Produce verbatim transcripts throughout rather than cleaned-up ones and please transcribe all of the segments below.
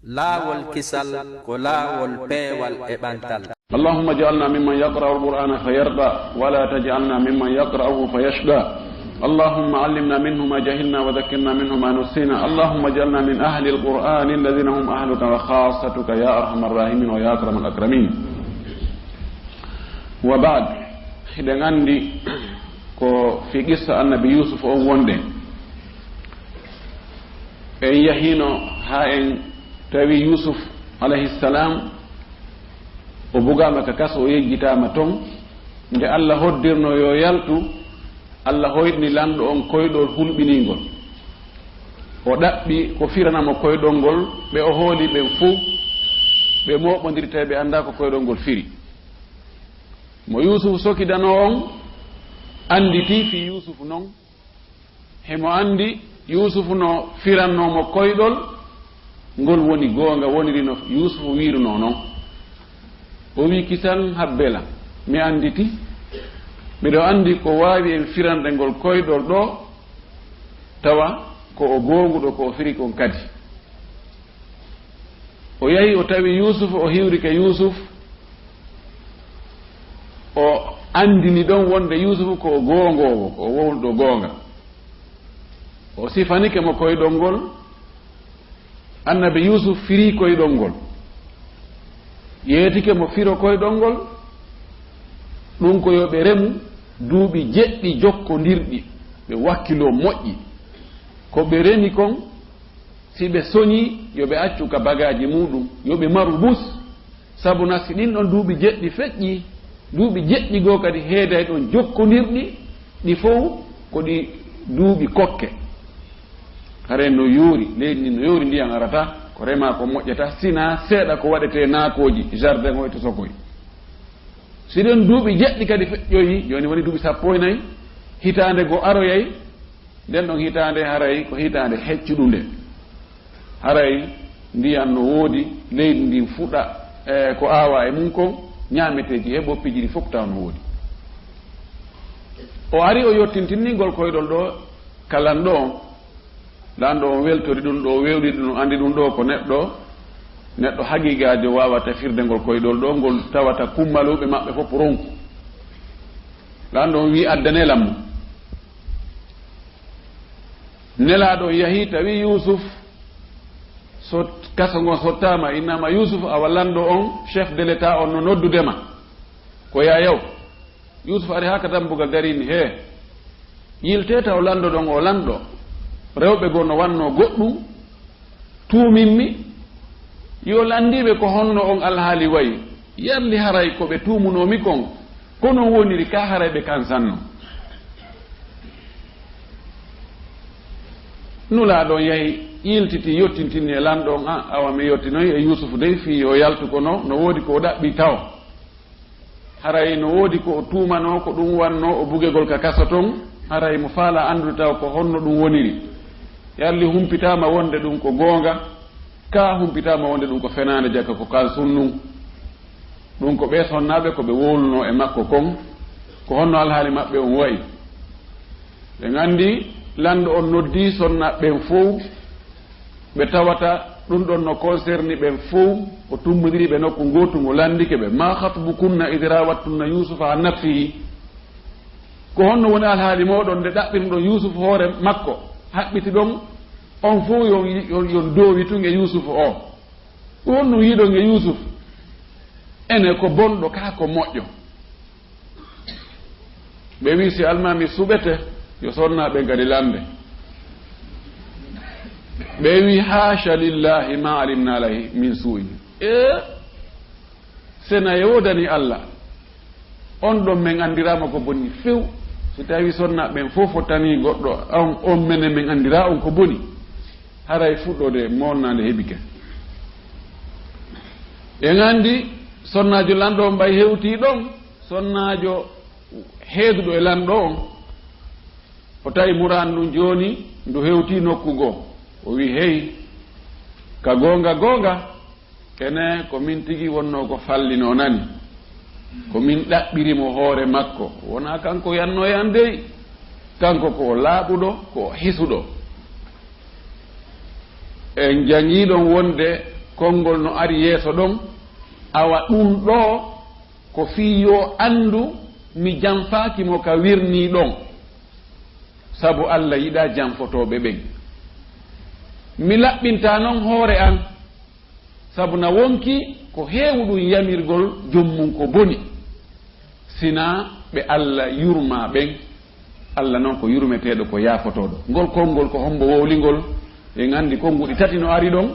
Laawol kisal ko laawol peewal e ɓantal. اللهم اجعلنا ممن يقرأ القرآن فيرضى، ولا تجعلنا ممن يقرأه فيشقى. اللهم علمنا منه ما جهلنا وذكرنا منه ما نسينا. اللهم اجعلنا من أهل القرآن الذين هم أهلك وخاصتك يا أرحم الراحمين ويا أكرم الأكرمين. وبعد، hiɗen anndi ko fii qissa annabi Yuusuf on wonde. En yahiino haa en tawi Yuusuf alayhi salam, o bugaama ka kaso, o yejjitaama ton. Nde Allah hoddirno yo yaltu, Allah hoyɗini lanɗo on koyɗol hulɓiniingol. O ɗaɓɓi ko firana mo koyɗol ngol, ɓe o hooli ɓen fow, ɓe mooɓondiri tawi ɓe anndaa ko koyɗol ngol firi. Mo Yuusuf sokidanoo on annditi fii Yuusuf non. Himo anndi Yuusufu no firannoo mo koyɗol ngol woni goonga, woniri no Yuusufu wiirunoo non. O wi'i, "Kisan habbela, mi annditi. Miɗo anndi ko waawi en firande ngol koyɗol ɗoo, tawa ko o goonguɗo ko o firi kon kadi." O yahi, o tawi Yuusuf, o hiwrike Yuusuf, o anndini ɗon wonde Yuusuf ko o goongoowo, ko o wowluɗo goonga. O sifanike mo koyɗol ngol. Annabi Yuusuf firii koyɗol ngol, yeetike mo firo koyɗol ngol, ɗum ko yo ɓe remu duuɓi jeɗɗi jokkondirɗi, ɓe wakkiloo moƴƴi. Ko ɓe remi kon, si ɓe soñii, yo ɓe accu ka bagaaji muuɗum, yo ɓe maru bus. Sabu na si ɗin ɗon duuɓi jeɗɗi feƴƴii, duuɓi jeɗɗi goo kadi heeday ɗon jokkondirɗi, ɗi fow ko ɗi duuɓi kokke. Haray no yoori, leydi ndin no yoori, ndiyan arataa, ko remaa ko moƴƴataa, sinaa seeɗa ko waɗetee naakooji, jardin o e to sokoy. Si ɗon duuɓi jeɗɗi kadi feƴƴoyii, jooni woni duuɓi sappo e nayi, hitaande goo aroyay, nden ɗon hitaande haray ko hitaande heccuɗunde. Haray ndiyan no woodi, leydi ndin fuɗa, e, ko aawaa e mum kon, ñaameteeji he ɓoppiiji ɗi fof taw no woodi. O ari o yottintinni ngol koyɗol ɗoo ka lanɗo on. Lanɗo on weltori ɗum ɗoo, wewliri ɗum, anndi ɗum ɗoo ko neɗɗo, neɗɗo haqiiqaajo waawata firde ngol koyɗol ɗoo, ngol tawata kummaluuɓe maɓɓe fof ronku. Lanɗo on wi'i, "Addanee lan mo." Nelaaɗo on yahi, tawi Yuusuf so, kaso ngon sottaama, innama, "Yuusuf, awa lanɗo on, chef de l'État on no noddude ma." Ko yaayaw. Yuusuf ari haa ka dambugal, darini, "Hee, yiltee taw lanɗo ɗon o lanɗo. Rewɓe goo no wannoo goɗɗum, tuuminmi, yo lanndiiɓe ko honno on alhaali wayi. Yalli haray ko ɓe tuumunoo mi kon, ko non woniri kaa haray ɓe kansanno?" Nulaaɗo on yahi, yiltiti, yottintinni e lanɗo on, "A, awa mi yottinoyi e Yuusuf dey fii yo yaltu, kono no woodi ko o ɗaɓɓi taw." Haray no woodi ko o tuumanoo, ko ɗum wannoo o bugegol ka kaso ton. Haray mo faalaa anndude taw ko honno ɗum woniri. Yalli humpitaama wonde ɗum ko goonga, kaa humpitaama wonde ɗum ko fenaande, jaka ko kansun ɗum. Ɗum ko ɓee sonnaaɓe ko ɓe wowlunoo e makko kon, ko honno alhaali maɓɓe on wa'i. Ɓe nganndi lanɗo on noddii sonnaaɓe ɓen fow, ɓe tawata ɗum ɗon no concerni ɓen fow, o tummondiri ɓe nokku ngootu, ngo lanndike ɓe, "Ma khatbukunna idh rawattunna Yusufa an nafsihi?" Ko honno woni alhaali mooɗon nde ɗaɓɓirɗon Yusufu hoore makko, haɓɓitiɗon on fow yon, yon, yon doowi tun e Yusufu o? Ko honno yiɗon e Yusufu? Ene ko bonɗo kaa ko moƴƴo? Ɓe wi, "Si almaami suɓete, yo sonnaaɓe ɓen kadi lannde." Ɓe wi, "Haasha lillahi ma alimna alayhi min suu'in." E sena e woodani Alla, on ɗon men anndiraama ko boni few. Si tawi sonnaaɓe ɓen fow fottanii goɗɗo, on, on menen men anndiraa on ko boni. Haray fuɗɗoode moolnaande heɓike. En anndi sonnaajo lanɗo on ɓay hewtii ɗon, sonnaajo heeduɗo e lanɗo on, o tawi muraan ndun jooni ndu hewtii nokku goo. O wi, "Hey, ka goonga goonga, ene ko min tigi wonnoo ko fallinoo nani. Ko min ɗaɓɓiri mo hoore makko. Wonaa kanko yannoo e an dey. Kanko ko o laaɓuɗo, ko o hisuɗo." En janngii ɗon wonde Konngol no ari yeeso ɗon, awa ɗun ɗoo ko fii yo anndu mi janfaaki mo ka wirnii ɗon, sabu Alla yiɗaa janfotooɓe ɓen. Mi laɓɓintaa non hoore an, sabu na wonkii ko heewu ɗun yamirgol jom mun ko boni, sinaa ɓe Alla yurmaa ɓen. Alla non ko yurmeteeɗo, ko yaafotooɗo. Ngol konngol ko hombo wowli ngol? En anndi konnguɗi tati no ari ɗon.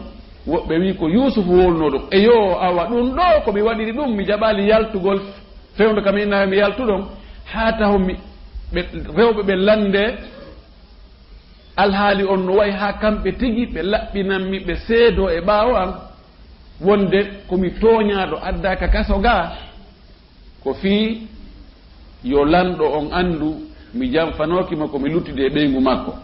Woɓɓe wi'i ko Yuusufu wowlunoo ɗum. Eyoo, awa ɗum ɗoo ko mi waɗiri ɗum, mi jaɓaali yaltugol fewndo kam inna mi yaltu ɗon, haa taho mi, ɓe, rewɓe ɓe lannde alhaali on no wa'i haa kamɓe tigi ɓe laɓɓinan mi, ɓe seedoo e ɓaawo an, wonde ko mi tooñaaɗo addaa ka kaso gaa. Ko fii yo lanɗo on anndu mi janfanooki mo ko mi luttidi e ɓeyngu makko.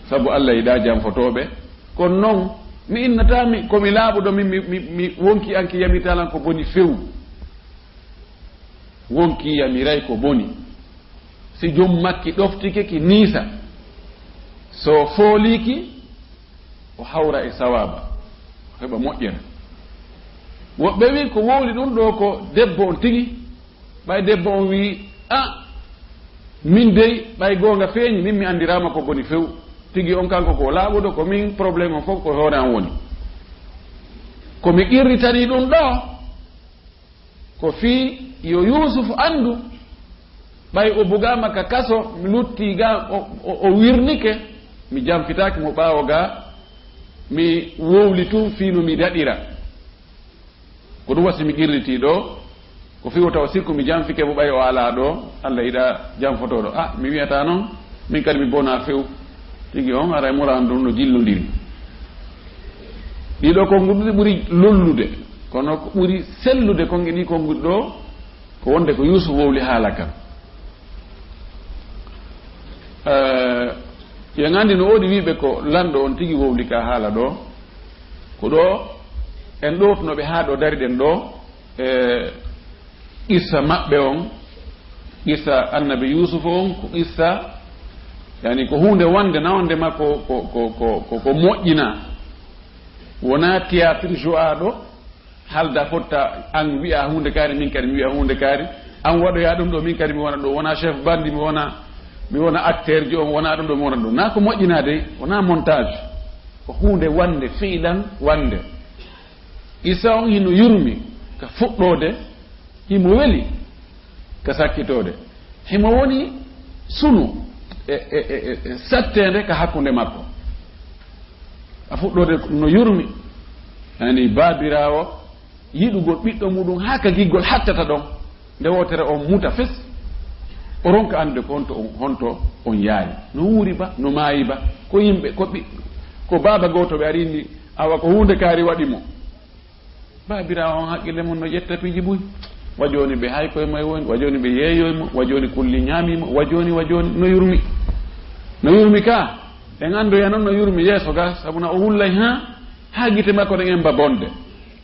Sabu Alla yiɗaa janfotooɓe. Kono non, mi innataa mi, ko mi laaɓuɗo, mi, mi, mi, mi wonkii an ki yamitaa lan ko boni few. Wonkii yamiray ko boni. Si jom makki ɗoftike ki niisa. So fooliiki, o hawra e sawaaba, o heɓa moƴƴere. Woɓɓe wi'i ko wowli ɗum ɗoo ko debbo on tigi. Ɓay debbo on wi'i, "A, min dey, ɓay goonga feeñi, min mi anndiraama ko boni few. Tigi on kanko ko laaɓuɗo, ko min problème on fof ko hoore an woni." Ko mi qirritanii ɗum ɗoo, ko fii yo Yuusufu anndu, ɓay o bugaama ka kaso, mi luttii ga, o, o, o wirnike, mi janfitaaki mo ɓaawo ga, mi wowli tun fii no mi daɗira. Ko ɗum wasi mi qirritii ɗoo, ko fii o tawa sikku mi janfike mo ɓay o alaa ɗoo, Alla yiɗaa janfotooɗo. A, mi wi'ataa non, min kadi mi bonaa few. Tigi on, haray moran ɗum no jillondiri. Ɗii ɗoo konnguɗi ɓuri lollude, kono ko ɓuri sellude kon e ɗii konnguɗi ɗoo, ko wonde ko Yuusuf wowli haala kan. Eh, en anndi no woodi wi'ɓe ko lanɗo on tigi wowli ka haala ɗoo. Ko ɗoo en ɗowtuno ɓe haa ɗo dariɗen ɗoo, e qissa maɓɓe on, qissa annabi Yuusuf on, ko qissa, yani, ko huunde wonde na wonde ma ko, ko, ko, ko, ko, ko moƴƴinaa. Wonaa théâtre jouaaɗo, halda fotta an wi'a huunde kaari, min kadi mi wi'a huunde kaari, an waɗoya ɗum ɗoo, min kadi mi wona ɗoo, wona chef bandi, mi wona, mi wona acteur jo on, wona ɗum ɗoo, mi wona ɗum. Na ko moƴƴinaa dey, wona montage. Ko huunde wonde, fiilan wonde. Isa on hino yurmi ka fuɗɗoode, himo weli ka sakkitoode. Himo woni sunu e, e, e, e, e satteende ka hakkunde makko. A fuɗɗoode no yurmi, yani baabiraawo yiɗugol ɓiɗɗo muɗum haa ka giggol hattata ɗon. Nde wootere on muta fes, o ronka anndude ko honto on, honto on yaari. No wuuri ba, no maayi ba, ko yimɓe, ko ɓi-, ko baaba gooto ɓe arini, awa ko huunde kaari waɗi mo. Baabiraawo on haqqille mun no ƴetta piiji buy. Wa jooni ɓe hay koye moye woni, wa jooni ɓe yeeyoy mo, wa jooni kulli ñaami mo, wa jooni, wa jooni, no yurmi. No yurmi ka, en anndoya non no yurmi yeeso ga, sabu na o wullay haa, haa gite makko ɗen emba bonde.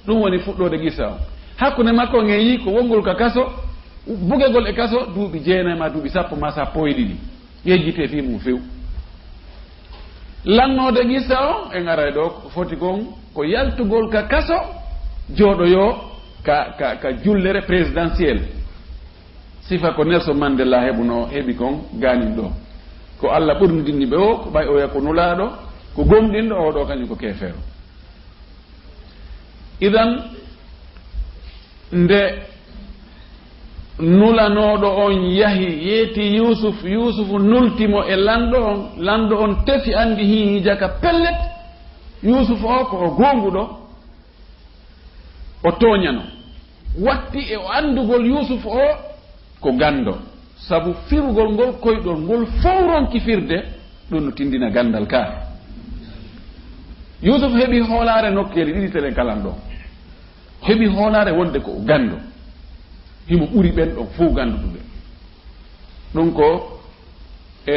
Ɗum woni fuɗɗoode qissa on. Hakkunde makko ngen yii ko wongol ka kaso, bugegol e kaso, duuɓi jeenay ma duuɓi sappo ma sappo e ɗiɗi. Yejjitee fii mum few. Lannoode qissa on, en aray ɗoo, ko foti kon ko yaltugol ka kaso, jooɗoyoo ka, ka, ka jullere présidentiel. Sifa ko Nelson Mandela heɓunoo, heɓi kon gaanin ɗoo. Ko Alla ɓurnidinni ɓe o, ko ɓay oya ko nulaaɗo, ko gomɗinɗo, o ɗoo kañum ko keefeero. Idan, nde nulanooɗo on yahi, yeeti Yuusuf, Yuusufu nulti mo e lanɗo on, lanɗo on tefi anndi hii jaka pellet, Yuusufu o ko o goonguɗo, o tooñano. Watti e o anndugol Yuusufu o, ko ganndo, sabu firugol ngol koyɗol ngol fow ronki firde, ɗum no tindina ganndal ka. Yuusuf heɓi hoolaare nokkeeli ɗiɗi telen kalan ɗo. Heɓi hoolaare wonde ko o ganndo. Himo ɓuri ɓen ɗon fow gannduɗuɓe. Ɗum ko e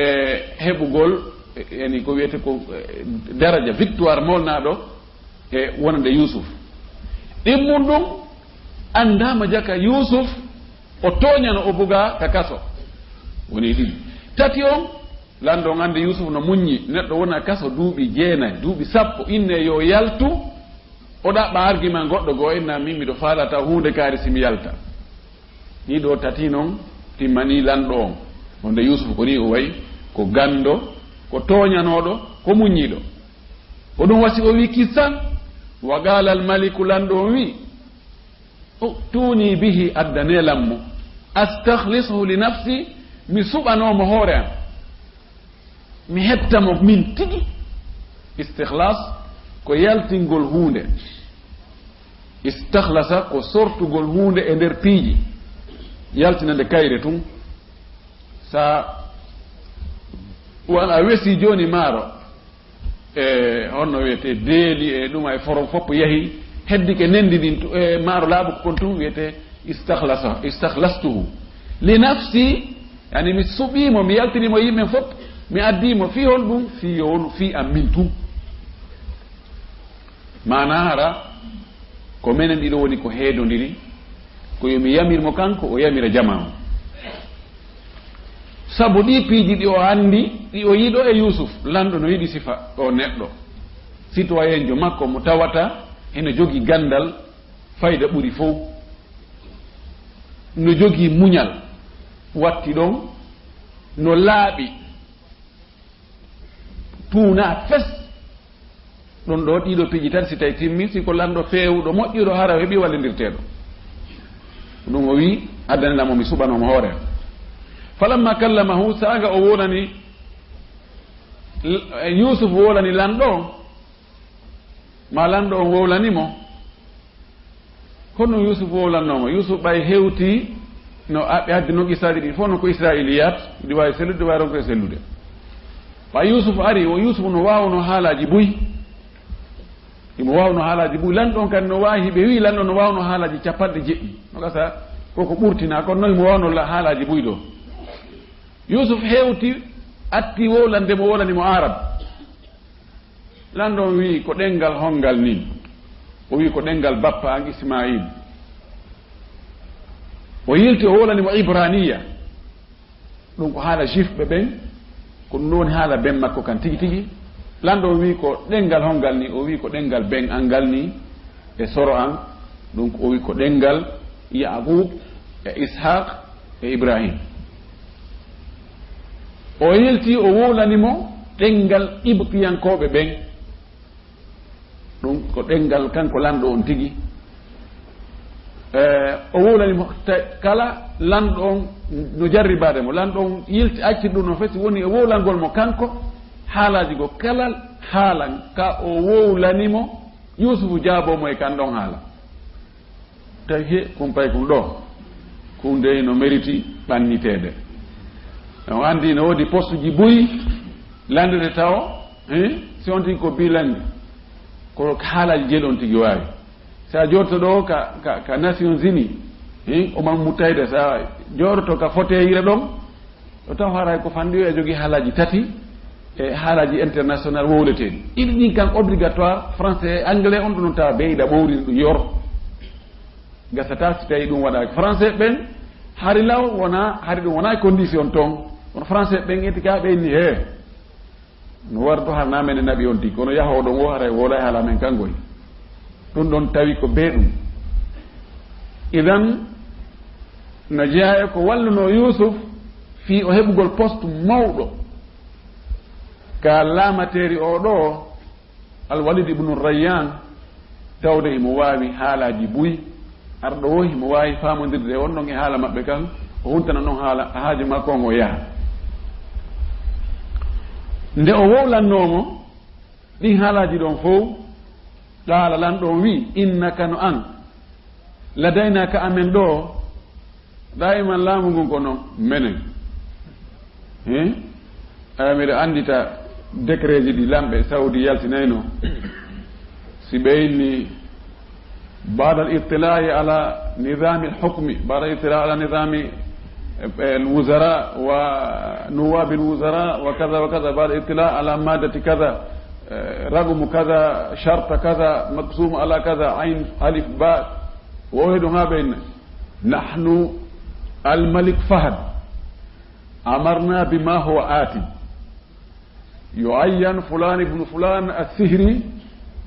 heɓugol, e, yani ko wiyete ko, e, daraja, victoire molnaaɗo e wonande Yuusuf. Ɗimmun ɗum anndaama jaka Yuusuf o tooñano, o bugaa ka kaso. Woni ɗiɗi. Tati on, lanɗo on anndi Yuusuf no muññi, neɗɗo wona kaso duuɓi jeenay, duuɓi sappo, inne yo yaltu, O ɗaɓɓa argument goɗɗo goo, inna min miɗo faalata huunde kaari si mi yalta. Ɗiɗo tati non timmanii lanɗo on. Wonde Yuusuf ko nii o wayi, ko ganndo, ko tooñanooɗo, ko muññiiɗo. Ko ɗum wasi o wi kissan, wa qaala al maliku, lanɗo on wi, "U'tuunii bihi, addanee lan mo. Astakhlishu li nafsi, mi suɓanoo mo hoore an. Mi hetta mo min tigi." Istikhlaas ko yaltingol huunde. Istakhlasa ko sortugol huunde e nder piiji, yaltina nde kayre tun. Sa won a wesi jooni maaro, e honno wiyete, deeli e ɗuma e forom fof yahi, heddike nendi ndin tu-, e maaro laaɓuko kon tun wiyete istakhlasa, istakhlastuhu. Li nafsi, yani mi suɓii mo, mi yaltini mo yimɓe fof, mi addii mo fii hol ɗum, fii yo wonu fii an min tun. Maanaa hara ko menen ɗiɗo woni ko heedondiri, ko yo mi yamir mo kanko, o yamira jamaa on. Sabu ɗii piiji ɗi o anndi, ɗi o yiɗo e Yuusuf, lanɗo no yiɗi sifa o neɗɗo. Sitowayenjo makko mo tawata hino jogii ganndal fayda ɓuri fow. No jogii muñal, watti ɗon, no laaɓi, tuunaa fes. Ɗum ɗoo, ɗiɗo piiji tati, si tawi timmi, si ko lanɗo feewuɗo, moƴƴuɗo, hara o heɓi wallindirteeɗo. Ɗum o wi, "Addane lan mo, mi suɓanoo mo hoore am." Falamma kallamahu, saaga o wowlani, Yuusuf wowlani lanɗo on, ma lanɗo on wowlani mo, Kono Yuusuf wowlannoo mo. Yuusuf ɓay hewtii no a-, ɓe addi non qissaaji ɗi fof, no ko Israa'iiliyaat, ɗi waawi sellude, ɗi waawi ronkude sellude. Ɓay Yuusuf ari, o Yuusuf no waawnoo haalaaji buy. Imo waawnoo haalaaji buy. Lanɗo on kadi no waawi, ɓe wi'i lanɗo no waawnoo haalaaji capanɗe jeɗɗi. No gasa, ko ko ɓurtinaa, kono non imo waawnoo la-, haalaaji buy ɗoo. Yuusuf hewti, atti wowlande mo, wowlani mo Arab. Lanɗo on wi'i, "Ko ɗemngal honngal nii?" O wi'i, "Ko ɗemngal bappa an Ismaayil." O yilti, o wowlani mo Ibraniya. Ɗum ko haala Juif ɓe ɓen, ko ɗum woni haala ben makko kan tigi tigi. Lanɗo on wi'i, "Ko ɗemngal honngal nii?" O wi'i, "Ko ɗemngal ben an ngal nii, e soro an." Ɗum ko o wi'i, "Ko ɗemngal Yaqub e Ishaq e Ibrahim." O yilti, o wowlani mo ɗemngal Qibtiyankooɓe ɓen. Ɗum ko ɗemngal kanko lanɗo on tigi. Eh, o wowlani mo, ta-, kala lanɗo on no jarribaade mo. Lanɗo on yilti, acci ɗum no fesi, woni e wowlangol mo kanko haalaaji goo. Kala haala ka o wowlani mo, Yuusufu jaaboo mo e kan ɗon haala. Tawi he, kun pay kun ɗoo, kun dey no meriti ɓanniteede. On anndi no woodi postuji buy, lanndete tawo, eh, si on tigi ko bilingue, ko haalaaji jeeɗi on tigi waawi. Si a jooɗoto ɗoo ka, ka, ka Nations Unies, eh, Umam Muttahida, si a jooɗoto ka foteyire ɗon, o taw haray ko fanɗi o e jogii haalaaji tati e haalaaji international wowleteeɗi. Ɗiɗi ɗin kan obligatoire, français e anglais, on ɗum non tawa ɓeyda ɓowlini ɗum yoro. Gasata si tawi ɗum waɗaaki. Français ɓen hari law wona, hari ɗum wona e condition toon. Kono français ɓen eti ka ɓe inni he. No wardo hana men e naɓi on tigi, kono yahooɗo ngo haray wowla e haala men kangoy. Ɗum ɗon tawi ko bee ɗum. Idan, no jeyaa e ko wallunoo Yuusuf fii o heɓugol poste mawɗo ka laamateeri oo ɗoo, Al-Walid ibnu Rayyan, tawde himo waawi haalaaji buy. Arɗo o himo waawi faamondirde on ɗon e haala maɓɓe kan, o huntana ɗon haala, haaju makko on, o yaha. Nde o wowlannoo mo ɗin haalaaji ɗon fow, qaala, lanɗo on wi'i, "Innaka, no an, ladaynaa ka amen ɗoo." Daiman laamu ngun ko non menen. Hein? Aya, miɗo anndita décretji ɗi lamɓe Saudi yaltinaynoo. Si ɓe inni, بعد الاطلاع على نظام الحكم، بعد الاطلاع على نظام الوزراء ونواب الوزراء وكذا وكذا، بعد الاطلاع على مادة كذا، رقم كذا، شرط كذا، مقسوم على كذا، عين، ألف، باء، ووهدها بين. نحن الملك فهد أمرنا بما هو آت، يعين فلان ابن فلان السهري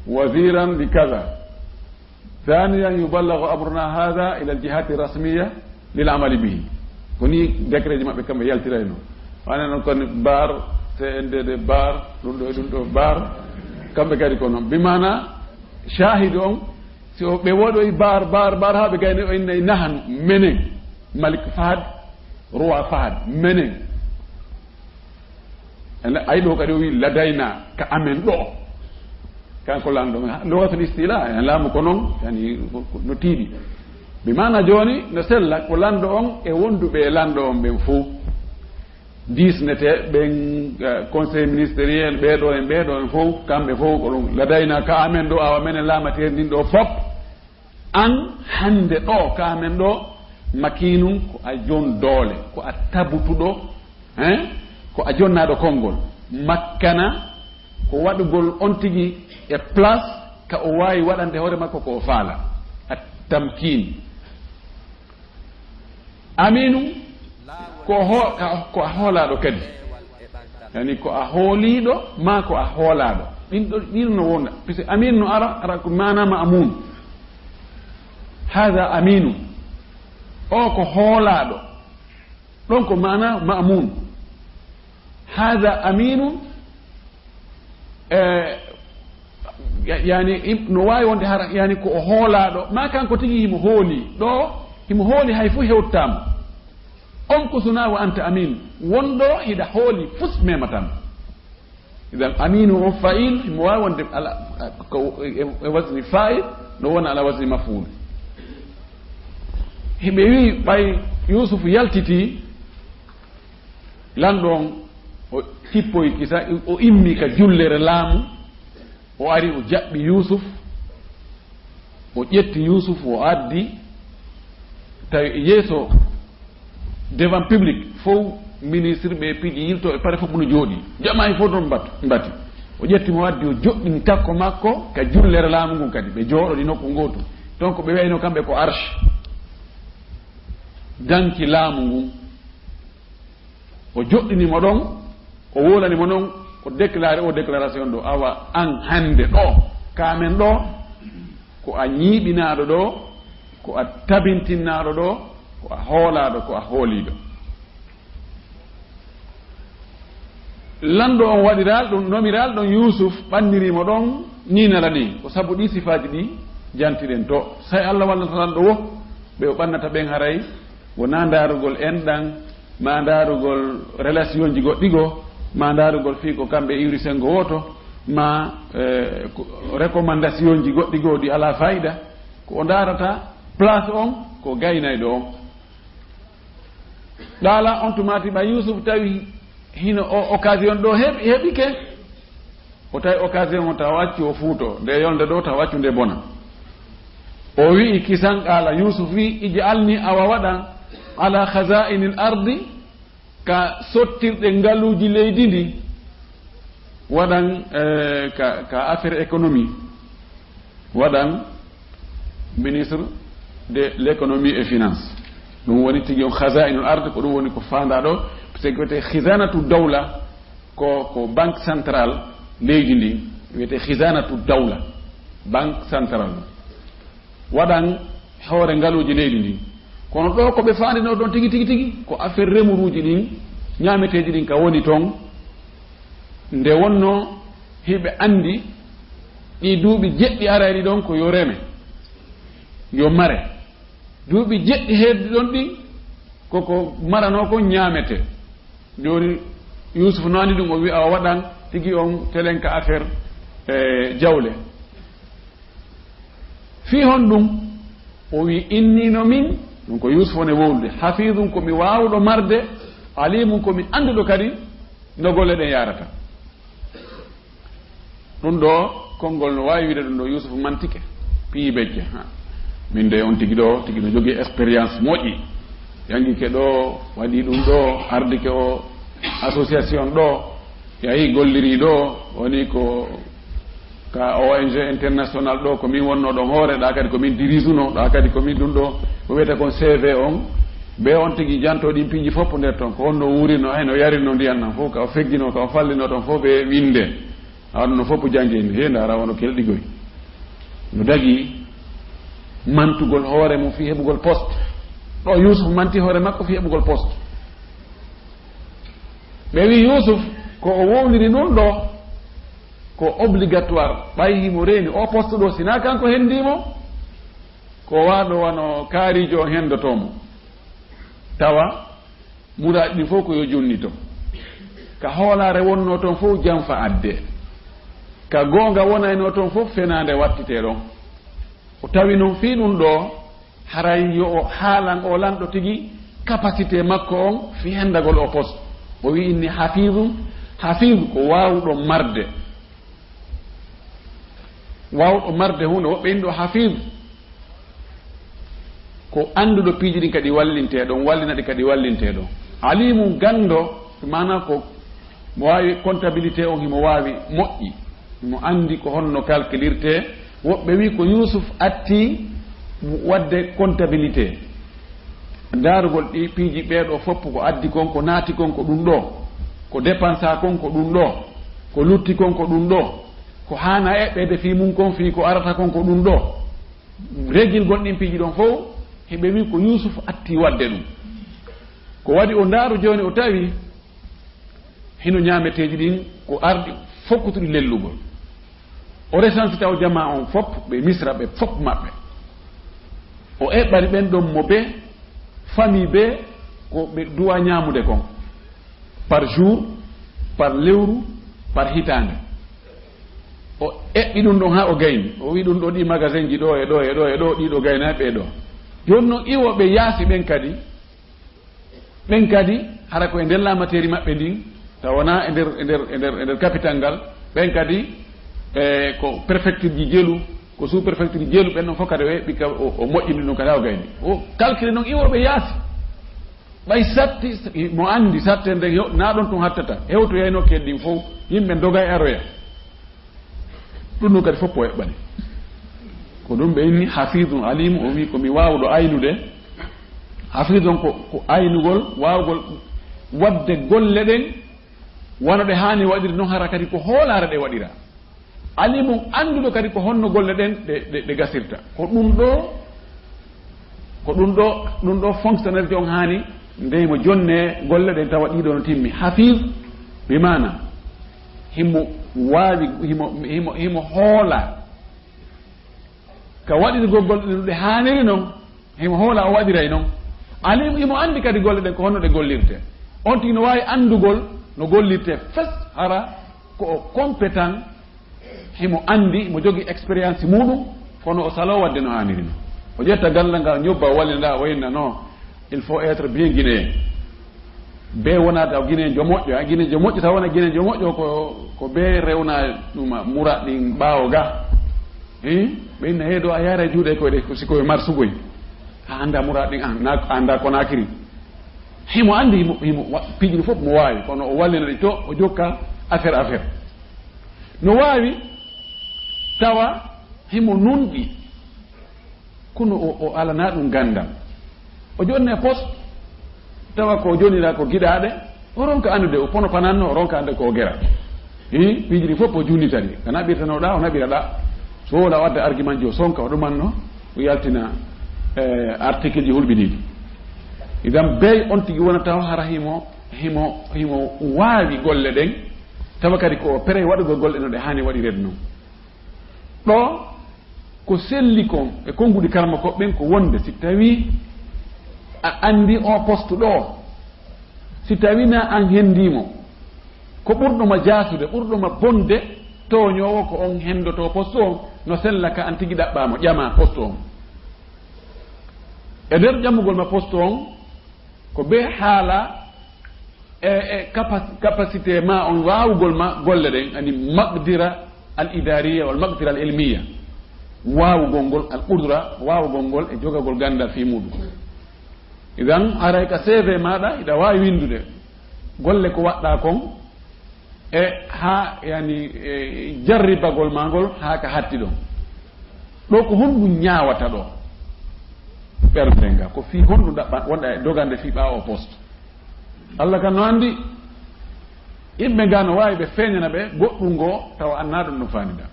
وزيرا لكذا، ثانيا، يبلغ أمرنا هذا إلى الجهات الرسمية للعمل به. Ko ni décret ji maɓɓe kamɓe yaltirayno. Wane noon kon bar, C N D D bar, ɗum ɗo e ɗum ɗo bar, kamɓe kadi ko noon. Bi maana, shahid on, si o, ɓe woɗoyi bar, bar, bar, haa ɓe gayni o innay nahanu, menen, Malik Fahad, Roi Fahad, menen. Ene ay ɗo kadi o wi ladayna ka amen ɗo. Kanko lanɗo, lugatul istila, en laamu ko noon, yani, ko, ko no tiiɗi. Bi maana jooni, no sella, ko lanɗo on e wonduɓe e lanɗo on ɓen fof. Diisnete ɓen, eh, conseil ministériel, ɓeeɗo en, ɓeeɗo en fof, kamɓe fof ko ɗum. Ladayna ka amen ɗo, awa menen laamateeri ndin ɗo fof. An hannde ɗo ka amen ɗo, makinun ko a jon doole, ko a tabutuɗo, hein? Ko a jonnaaɗo konngol. Makkana ko waɗugol on tigi e place ka o waawi waɗande hoore makko ko o faala. At tamkin. Aminu ko ho-, ka-, ko a hoolaaɗo kadi. Yani ko a hooliiɗo, maa ko a hoolaaɗo. Ɗin ɗo, ɗin no wonda. Parce que amin no ara, ara ko maana ma'mun. Hada aminu. O ko hoolaaɗo. Ɗon ko maana ma'mun. Hada aminu. Eh, ya-, yani, im-, no waawi wonde hara, yani, ko o hoolaaɗo, maa kanko tigi himo hooli. Ɗo, himo hooli hay fuu hewtaama. On ko suna wa anta amin. Won ɗo hiɗa hooli fus mematan. Idan aminu on fa'il, himo waawi wonde ala, ko e, e wazni fa'il, no wona ala wazni maf'ul. Hiɓe wi'i ɓay Yuusuf yaltiti, lanɗo on, o tippoyi kisa, o immi ka jullere laamu, o ari, o jaɓɓi Yuusuf, o ƴetti Yuusuf, o addi, tawi e yeeso, devant public, fof ministre ɓe piiji yilto e pare fof no jooɗi. Jamaay fof ɗon mbatu, mbati. O ƴetti mo, addi, o joɗɗini takko makko ka jullere laamu ngun kadi. Ɓe jooɗoɗi nokku ngootu. Donc ɓe wayno kamɓe ko arche. Danki laamu ngun. O joɗɗini mo ɗon, o wolani mo non, o déclaré o déclaration ɗo, awa an hannde ɗo, ka amen ɗo, ko a ñiiɓinaaɗo ɗo, ko a tabintinnaaɗo ɗo, ko a hoolaaɗo, ko a hooliiɗo. Lanɗo on waɗiral ɗum, nomiral ɗon Yuusuf, ɓanniri mo ɗon, ni nala ni. Ko sabu ɗi sifaaji ɗi jantiɗen to. Say Allah wallata lanɗo wo, ɓe o ɓannata ɓen haray, wonaa ndaarugol enɗan, ma ndaarugol relationji goɗɗi goo, ma ndaarugol fii ko kamɓe iwri senngo wooto, ma, eh, ko, recommandationji goɗɗi goo ɗi alaa fayida, ko o ndaarata place on, ko gaynayɗo on. Ɗaala on tumaati ɓa Yuusuf tawi hino o occasion ɗo heɓi, heɓike. O tawi occasion o tawa accu o fuuto, nde yolnde ɗo tawa accu nde bona. O wi'i kisan, qaala Yuusuf wi'i, "Ij'alni, awa waɗan, ala khaza'inil ardi, ka sottirɗe ngaluuji leydi ndi, waɗan, eh, ka, ka affaire économie, waɗan ministre de l'économie et finance." Ɗum woni tigi on khaza'inul ard, ko ɗum woni ko faandaa ɗo, parce que wiyetee khizanatu dawla, ko, ko banque centrale leydi ndi, wiyetee khizanatu dawla, banque centrale. Waɗan hoore ngaluuji leydi ndi. Kono ɗo ko ɓe faandinoo ɗon tigi, tigi, tigi, ko affaire remuruuji ɗin, ñaameteeji ɗin ka woni ton. Nde wonnoo hiɓe anndi ɗi duuɓi jeɗɗi arayɗi ɗon ko yo reme, yo mare. Duuɓi jeɗɗi heeddi ɗon ɗin, koko maranoo kon ñaametee. Jooni Yuusuf no anndi ɗum, o wi'a o waɗan tigi on telen ka affaire, eh, jawle. Fii honɗum? O wi, "Inni no min," ɗum ko Yuusuf woni wowlude, "hafidun, ko mi waawuɗo marde, alimun, ko mi annduɗo kadi no golle ɗen yaarata." Ɗum ɗo konngol no waawi wiide ɗum ɗo Yuusuf mantike, piyi becce. Ha. Min de on tigi ɗo, tigi no jogii expérience moƴƴi. Yangike ɗo, waɗi ɗum ɗo, ardike o association ɗo, yahi golliri ɗo, woni ko ka O N G international ɗo, ko min wonno ɗon hoore, ɗa kadi ko min dirijuno, ɗa kadi ko min ɗum ɗo, ko wiyete kon C V on, be on tigi janto ɗin piiji fof nder ton, ko honno wuurino, hayno yarino ndiyan nan fof, ka o feggino, ka o fallino ton fof, ɓe winde. Awa ɗum no fof jannge ni, he ndaara wano kelɗigoy. No dagi, Mantugol hoore mum fii heɓugol poste. Ɗo Yuusuf manti hoore makko fii heɓugol poste. Ɓe wi Yuusuf, ko o wowliri ɗum ɗo, ko obligatoire, ɓay himo reeni o poste ɗo, sinaa kanko hendii mo, ko waaɗo wano kaarijo on hendotoo mo. Tawa muraaɗi ɗin fof ko yo junnito. Ka hoolaare wonnoo toon fof, janfa addee. Ka goonga wonaynoo toon fof, fenaande wattitee ɗon. O tawi noon fii ɗum ɗo, haray yo o haalan o lanɗo tigi capacité makko on fii hendagol o poste. O wi inni hafiidun, hafiid ko waawuɗo marde. Waawuɗo marde huunde, woɓɓe inni ɗo hafiid ko annduɗo piiji ɗin kadi wallintee ɗon, wallina ɗi kadi wallintee ɗon. Aliimu ganndo, maanaa ko mo waawi comptabilité on, himo waawi moƴƴi, himo anndi ko honno calculirtee. Woɓɓe wi ko Yuusuf atti waɗde comptabilité, ndaarugol ɗi piiji ɓee ɗo fof, ko addi kon, ko naati kon, ko ɗum ɗo, ko dépensa kon, ko ɗum ɗo, ko lutti kon, ko ɗum ɗo, ko haana eɓɓeede fii mum kon, fii ko arata kon, ko ɗum ɗo. Regilgol ɗin piiji ɗon fof, heɓe wi ko Yuusuf atti waɗde ɗum. Ko waɗi o ndaaru jooni, o tawi hino ñaameteeji ɗin ko arɗi fokkutuɗi lellugol. O resansi taw jamaa on fof, ɓe Misra ɓe fof maɓɓe. O eɓɓani ɓen ɗon mo be famille be ko ɓe duwa ñaamude kon, par jour, par lewru, par hitaande. O eɓɓi ɗum ɗon haa o gayni. O wi ɗum ɗo, ɗi magasin ji ɗo e ɗo e ɗo e ɗo, ɗiɗo gaynaa ɓe ɗo. Jooni non iwo ɓe yaasi ɓen kadi, ɓen kadi, hara ko e nder laamateeri maɓɓe ndin, tawa wonaa e nder, e nder, e nder, e nder capital ngal, ɓen kadi, e ko préfecture ji jelu, ko sous-préfecture ji jelu, ɓen ɗon fof kadi o eɓɓi ka, o, o moƴƴini ɗum kadi haa o gayni. O calcule non iwo ɓe yaasi. Ɓay satti, mo anndi satte nden, yo, naa ɗon tun hattata. Hewtoyayno keddi ɗin fof, yimɓe doga e aroya. Ɗum ɗum kadi fof ko eɓɓani. Ko ɗum ɓe inni hafidun alimu, o wi ko mi waawuɗo aynude. Hafidun ko, ko aynugol, waawugol waɗde golle ɗen, wano ɗe haani waɗirde non, hara kadi ko hoolaare ɗe waɗira. Alimun annduɗo kadi ko honno golle ɗen ɗe, ɗe, ɗe gasirta. Ko ɗum ɗo, ko ɗum ɗo, ɗum ɗo fonctionnalité on haani, ndey mo jonne golle ɗen tawa ɗiɗo no timmi. Hafiz, bi maana, himo waawi, himo, himo, himo hoola ka waɗirgol golle ɗen no ɗe haaniri non, himo hoola o waɗiray non. Alim, himo anndi kadi golle ɗen ko honno ɗe gollirte. On tigi no waawi anndugol no gollirte fes, hara ko o compétent, himo anndi, himo jogii expérience muuɗum, kono o saloo waɗde no haaniri non. O ƴetta galle ngal, ñobba, o wallina, o wayna no, il faut être bien guinéen. Be wona taw Guinée jo moƴƴo, ha Guinée jo moƴƴo, taw wona Guinée jo moƴƴo, ko, ko be rewna ɗum mura ɗin ɓaawo ga. Eh? Ɓe inna, "Hey, ɗo a yaara juuɗe koyɗe, ko si koye marsugoy. A annda mura ɗin, an, na, a annda Conakry." Himo anndi, himo, himo wa-, piiji ɗi fof mo waawi, kono o wallina ɗi to, o jokka affaire, affaire. No waawi tawa himo nunɗi. Kono o, o alanaa ɗum ganndal. O jonni e poste, tawa ko o jonnira ko giɗaaɗe, o ronka anndude, o pono pananno, o ronka annde ko o gera. Hi, piiji ɗi fof o junnita ɗi. Ka naɓirtanoɗaa, o naɓira ɗa. So wona o adda argument ji, o sonka, o ɗumanno, o yaltina, eh, article ji hulɓiniiɗi. Idan bey on tigi wona taw hara himo, himo, himo waawi golle ɗen, tawa kadi ko o prêt waɗugol golle no ɗe haani waɗireede non. Ɗo ko selli kon e konnguɗi karma ko ɓen ko wonde, si tawi a anndi o poste ɗo, si tawi na an hendii mo, ko ɓurɗo ma jaasude, ɓurɗo ma bonde, tooñoowo ko on hendoto poste on, no sella ka an tigi ɗaɓɓaa mo, ƴama poste on. E nder ƴamugol ma poste on, ko be haala e, e capa-, capacité ma on, waawugol ma golle ɗen, ani maqdira al idariya wal maqdira al ilmiya, waawugol ngol, al qudra, waawugol ngol e jogagol ganndal fii muuɗum. Idan haray ka C V maaɗa hiɗa waawi winndude golle ko waɗɗaa kon, e haa, yani, e jarribagol maa ngol haa ka hatti ɗon. Ɗo ko honɗum ñaawata ɗo? Ɓernde nga, ko fii honɗum ɗaɓɓa, wonɗa e dogande fii ɓaawo poste? Allah kan no anndi, yimɓe nga no waawi ɓe feeñana ɓe goɗɗum ngo, tawa annaa ɗum no faanida.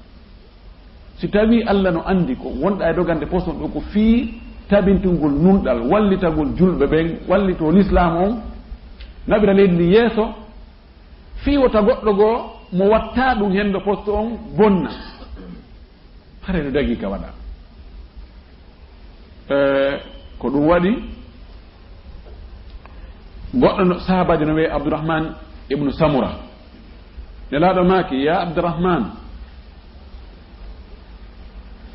Si tawii Alla no anndi ko wonɗa e dogande poste on ɗo ko fii tabintungol nunɗal, wallitagol julɓe ɓen, wallitoo lislaam on, naɓira leydi ndi yeeso, fii wota goɗɗo goo mo watta ɗum hendo poste on bonna. Hara no dagii ka waɗa. Eh, ko ɗum waɗi, goɗɗo no, sahaabaajo no wi'ee Abdurrahman ibnu Samura. Nelaaɗo maaki, "Ya Abdurrahman,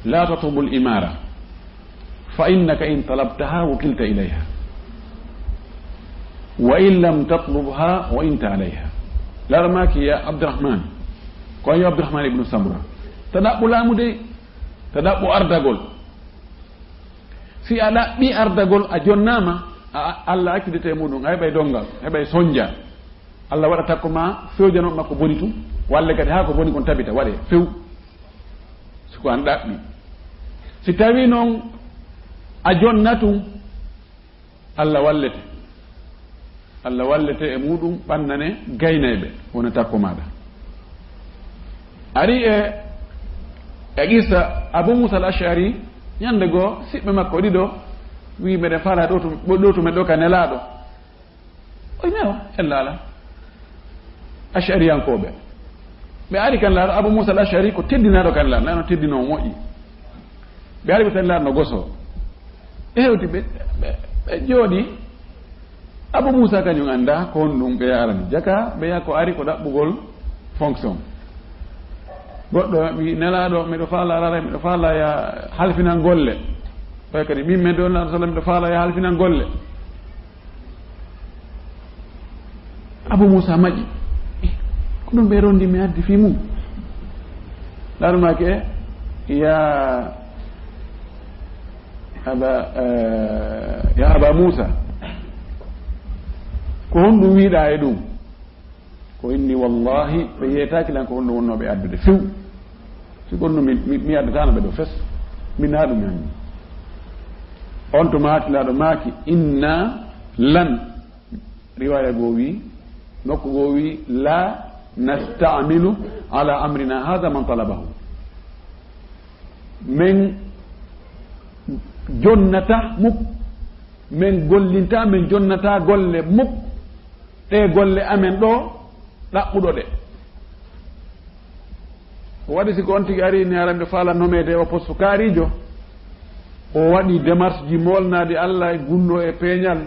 la tatlubul imara, fa innaka in talabtaha wukilta ilayha, wa in lam tatlubha wa anta alayha." Nelaaɗo maaki, "Ya Abdurrahman," ko yo Abdurrahman ibnu Samura, "ta ɗaɓɓu laamu de, ta ɗaɓɓu ardagol. Si a ɗaɓɓi ardagol, a jonnaama, a, a, Alla accitete e muɗum, a heɓay donngal, heɓay sonnja. Alla waɗa takko ma fewjanooɓe makko boni tun, walla kadi haa ko boni kon tabita, waɗee few. Si ko an ɗaɓɓi. Si tawii non a jonna tun, Alla wallete. Alla wallete e muɗum, ɓannane gaynayɓe wona takko maaɗa." Ari e, e qissa Abu Musa al-Ash'ari, ñande goo siɓɓe makko ɗiɗo wi'i, "Meɗen faalaa ɗo to, ɗo to men ɗo ka Nelaaɗo." O wi'i, "Newa, ella alaa." Ash'ariyankooɓe. Ɓe ari ka Nelaaɗo, Abu Musa al-Ash'ari ko teddinaaɗo ka Nelaaɗo, Nelaaɗo teddinoo moƴƴi. Ɓe ari ɓe tawi Nelaaɗo no gosoo. Ɓe hewti, ɓe, ɓe, ɓe jooɗii. Abu Muusa kañum anndaa ko honɗum ɓe arani. Jaka ɓe yaa ko ari ko ɗaɓɓugol fonction. Goɗɗo wi'i, "Nelaaɗo, miɗo faalaa raray, miɗo faalaa yaa halfinan golle." Ɓay kadi, "Min, men doon Nelaaɗo sallam, miɗo faalaa yaa halfinan golle." Abu Muusa maƴi. "Eh, ko ɗum ɓe rondi mi addi fii mum?" Nelaaɗo maaki, "Eh, yaa Aba, eh, yaa Aba Muusa, ko honɗum wi'uɗaa e ɗum?" "Ko inni wallahi ɓe yeetaaki lan ko honɗum wonnoo ɓe addude few. Si ko honɗum mi, mi, mi addataano ɓe ɗo fes. Min naa ɗum mi anndi." On to maaki, Nelaaɗo maaki, "Inna lan." Riwaaya goo wi'i, nokku goo wi'i, "La nasta'milu ala amrina hadha man talabahu." Men jonnata muk, men gollinta, men jonnata golle muk, ɗe golle amen ɗo ɗaɓɓuɗo ɗe. O waɗi si ko on tigi ari ni, aran ɓe faala nomeede o poste kaariijo. O waɗi démarche ji moolnaaɗi Alla e gunno e peeñal.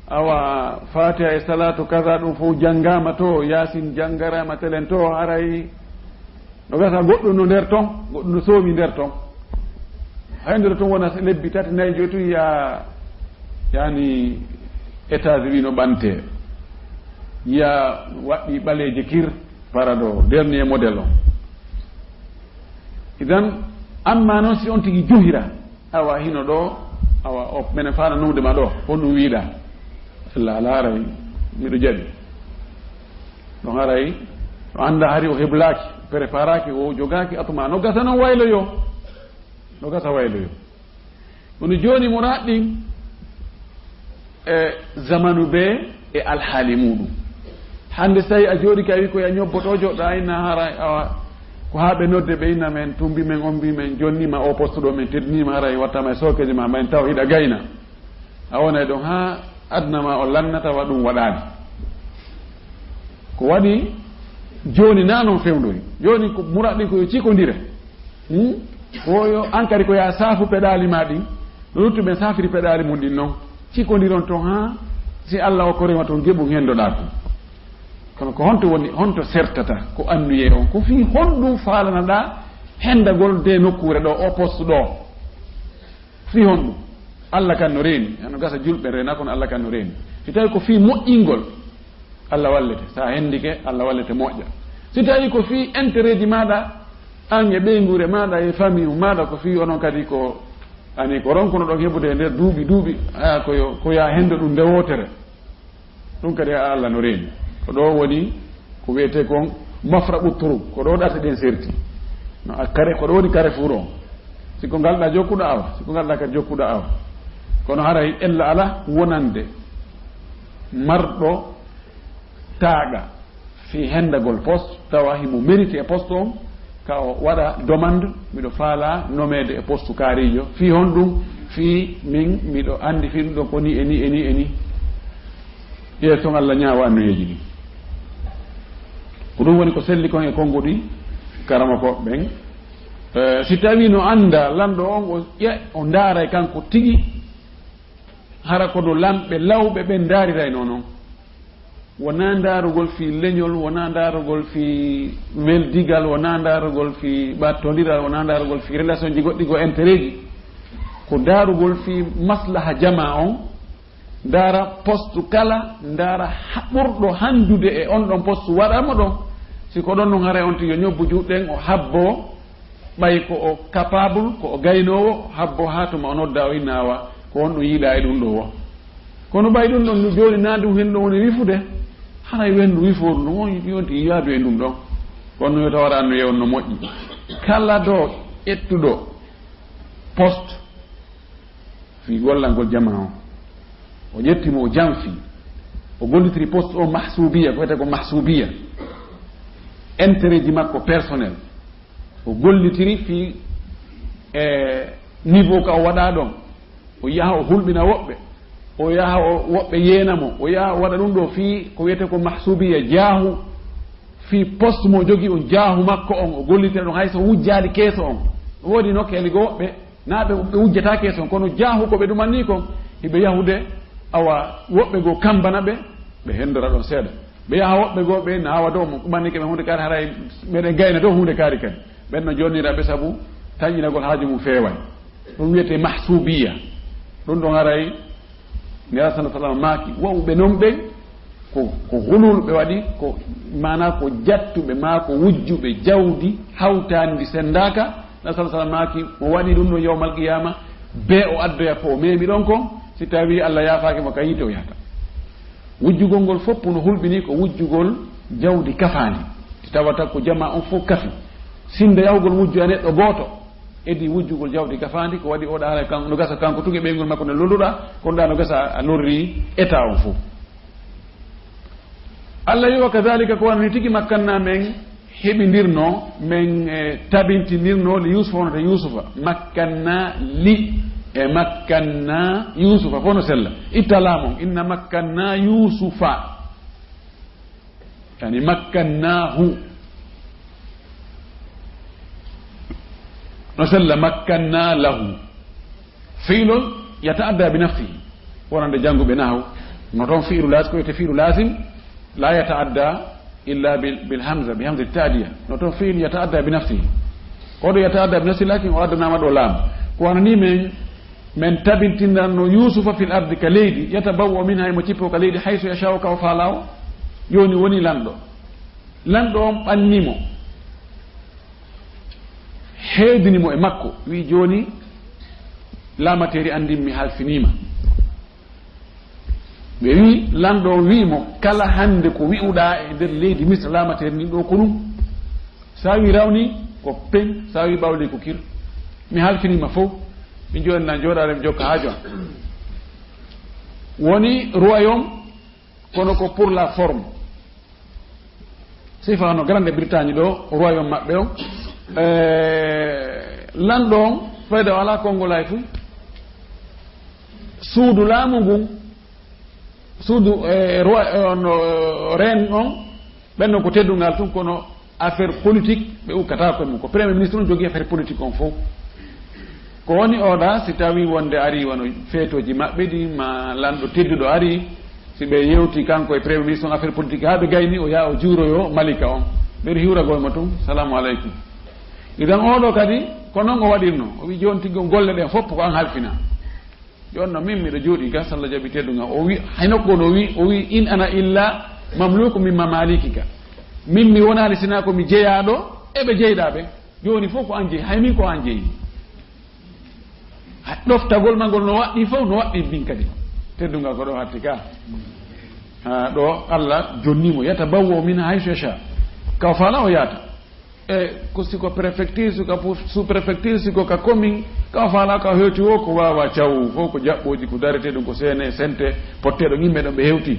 Awa Faatiha e salaatu kaza ɗum fof janngaama to, Yaasin janngaraama telen to, haray no gasa goɗɗum no nder ton, goɗɗum no soomi nder ton. Hay nder ton wona lebbi tati, nayi, joyi tun ya, yani étage wi no ɓante. Ya waɗɗi ɓaleeje kir, parado, dernier modèle on. Idan, amma noon si on tigi johira, awa hino ɗo, awa o, menen faala nowde ma ɗo, honɗum wi'uɗaa? Alla, ala haray, miɗo jaɓi. Ɗon haray, o annda hari o heblaaki, préparaaki, o jogaaki, atuma no gasa noon wayloyo. No gasa wayloyo. Kono jooni muraaɗ ɗin e zamanu ɓe e alhaali muɗum. Hannde so tawi a jooɗi ka wi ko ya ñobboto joɗɗo a inna hara awa ko haa ɓe nodde ɓe inna men tumbi men on mbi men jonnima o poste ɗo men teddinima hara e wattama e sookeje ma mbayen taw hiɗa gayna. A wonay ɗon haa aduna ma o lannata wa ɗum waɗaani. Ko waɗi jooni na noon fewndori. Jooni ko muraaɗ ɗin ko yo cikondire. Hmm? Ko yo an kadi ko yaa saafu peɗaali ma ɗin. No luttuɓe saafiri peɗaali mum ɗin noon. Cikondiron ton haa si Alla okkorima ton geɓu ngendoɗaa kon. Kono ko honto woni, honto sertata ko annuyee on? Ko fii honɗum faalanaɗaa hendagol de nokkuure ɗo, o poste ɗo? Fii honɗum? Alla kan no reeni. Hano gasa julɓe reena, kono Alla kan no reeni. Si tawi ko fii moƴƴingol, Alla wallete. Sa hendike, Alla wallete moƴƴa. Si tawi ko fii intérêt ji maaɗa, an e ɓeynguure maaɗa e famille maaɗa, ko fii onon kadi ko, ani ko ronkunoɗon heɓude e nder duuɓi, duuɓi, aya ko yo, ko ya hendo ɗum nde wootere. Ɗum kadi a Alla no reeni. Ko ɗo woni ko wiyetee kon mafraɓu turuk, ko ɗo ɗate ɗen serti. No a kare, ko ɗo woni carrefour on. Si ko ngal ɗa jokkuɗo awa, si ko ngal ɗa kadi jokkuɗo awa. Kono haray ella ala wonande marɗo taaɗa fii hendagol poste, tawa himo mérite e poste on, Ka o waɗa demande, miɗo faalaa nomeede e poste kaariijo. Fii honɗum? Fii min, miɗo anndi fii ɗum ɗon ko nii e nii e nii e nii. Yeeso toon Alla ñaawa anniyeeji ɗin. Ko ɗum woni ko selli kon e konnguɗi karamokooɓe ɓen. Eh, si tawii no anndaa, lanɗo on o ƴe-, o ndaaray kanko tigi, hara ko no lamɓe lawɓe ɓen ndaariraynoo non. Wonaa ndaarugol fii leñol, wonaa ndaarugol fii weldigal, wonaa ndaarugol fii ɓattondiral, wonaa ndaarugol fii relationji goɗɗi goo, intérêtji. Ko ndaarugol fii maslaha jamaa on, ndaara poste kala, ndaara ha-, ɓurɗo hanndude e on ɗon poste waɗaa mo ɗon. Si ko ɗon non haray on tigi yo ñobbu juuɗe ɗen, o habboo, ɓay ko o capable, ko o gaynoowo, habboo haa tuma o noddaa o inna awa, ko honɗum yiɗaa e ɗum ɗoo woo. Kono ɓay ɗum ɗon no jooni naa ɗum hen ɗon woni wifude, haray wenndu wifooru ɗum on yonti yaadu e ɗum ɗon. Kono yo taw aɗa annoyee on no moƴƴi. Kala ɗo ƴettuɗo poste fii gollangol jamaa on, o ƴetti mo, o janfi, o gollitiri poste o mahsubiya, ko wiyetee ko mahsubiya, intérêtji makko personnel, o gollitiri fii e niveau ka o waɗaa ɗon, o yaha o hulɓina woɓɓe, o yaha o woɓɓe yeena mo, o yaha o waɗa ɗum ɗoo fii ko wiyetee ko mahsubiya, jaahu, fii poste mo jogii on, jaahu makko on, o gollitira ɗum hay so wujjaali keeso on. Woodi nokkeeli goo woɓɓe naa ɓe, ɓe wujjataa keeso on, kono jaahu ko ɓe ɗumannii kon, hiɓe yahude, awa, woɓɓe goo kammbana ɓe, ɓe henndora ɗon seeɗa. Ɓe yaha woɓɓe goo ɓe naawa dow mo, ɗumannii ke ɓe huunde kaari, haray meɗen gayna dow huunde kaari kadi. Ɓen no jonnira ɓe sabu tanƴinagol haaju mum feeway. Ɗum wiyetee mahsubiya. Ɗum ɗon haray Nelaaɗo sallallaahu alayhi wa sallam maaki, wa'uɓe non ɓen, ko, ko hulul ɓe waɗi, ko, maanaa ko jattuɓe maa ko wujjuɓe jawdi hawtaandi senndaaka. Nelaaɗo sallallaahu alayhi wa sallam maaki, mo waɗi ɗum ɗon yawmal qiyaama, bee o addoya ko o meemi ɗon kon, si tawii Alla yaafaaki mo, ka yiite o yahata. Wujjugol ngol fof no hulɓinii ko wujjugol jawdi kafaandi, ndi tawata ko jamaa on fof kafi. Sinndo yahugol wujju e neɗɗo gooto, edii wujjugol jawdi kafaandi, ko waɗi oɗo haray kan-, no gasa kanko tun e ɓeynguure makko nde lolluɗaa, kono ɗaa no gasa a lorri État on fof. Alla wi'i, "Wa kadhalika, ko wano nii tigi makkannaa men heɓindirnoo, men, eh, tabintinirnoo li Yuusufa, wonata Yuusufa." Makkannaa li e makkannaa Yuusufa, fof no sella. Itta laam on, inna makkannaa Yuusufa. Yani makkannaahu. No sella makkannaa lahu. Fi'lun yata'adda bi nafsihi. Wonande jannguɓe nahwu. No toon fi'lu laazim, ko wiyetee fi'lu laazim, la yata'adda illa bil, bil hamza, bi hamzati ta'diya. No toon fi'lu yata'adda bi nafsihi. Ko ɗo yata'adda bi nafsihi, lakin o addanaama ɗo laam. Ko wano nii men Men tabintinanno Yuusufa fil ardi, ka leydi, yatabawwa'u minhaa, himo cippoo ka leydi, haysu yashaa'u, ka o faalaa o. Jooni woni lanɗo. Lanɗo on ɓanni mo, heedini mo e makko, wi'i, "Jooni laamateeri an ndin mi halfinii ma." Ɓe wi'i, lanɗo on wi'i mo, "Kala hannde ko wi'uɗaa e nder leydi Misra, laamateeri ndin ɗoo ko ɗum. So a wi'i rawnii, ko peŋ, so a wi'i ɓawlii, ko kir. Mi halfinii ma fow." Mi jooɗi na jooɗaade, mi jokka haaju am. Woni royaume, kono ko pour la forme. Sifa no Grande Bretagne ɗo, royaume maɓɓe on. Eh, lanɗo on, fayda o alaa konngol hay fuu. Suudu laamu ngun, suudu, eh, roi, eh, on, eh, reine on, ɓen non ko teddungal tun, kono affaire politique ɓe ukkata koye mum. Ko premier ministre on jogii affaire politique on fof. Ko woni oɗa, si tawi wonde ari wano feetooji maɓɓe ɗi, ma lanɗo tedduɗo ari, si ɓe yewti kanko e premier ministre on affaire politique, haa ɓe gayni, o yaa o juuroyo malika on. Ɓeɗo hiwragol mo tun, "Salamu aleykum." Idan oɗo kadi, ko non o waɗirno. O wi, "Jooni tigi on golle ɗen fof ko an halfina." Jooni no min miɗo jooɗi ga, Salla jaɓi teddungal. O wi, hay nokku no wi, o wi, "In ana illa mamluku min mamalikika." Min mi wonaali sinaa ko mi jeyaaɗo e ɓe jeyɗaa ɓe. Jooni fof ko an jeyi, hay min ko an jeyi. Ha, ɗoftagol ma ngol no waɗɗii fof, no waɗɗii min kadi. Teddungal ko ɗo hatti ka. Ha, ɗo Allah jonni mo, "Yatabawwa'u minha haysu yasha." Ka o faala o yaata. E ko si ko préfecture, si ko pour sous-préfecture, si ko ka commune, ka o faala ka hewti o, ko wawa caw, fof ko jaɓɓooji, ko darete ɗum, ko seene, sente, potteɗo ŋimme ɗon ɓe hewti.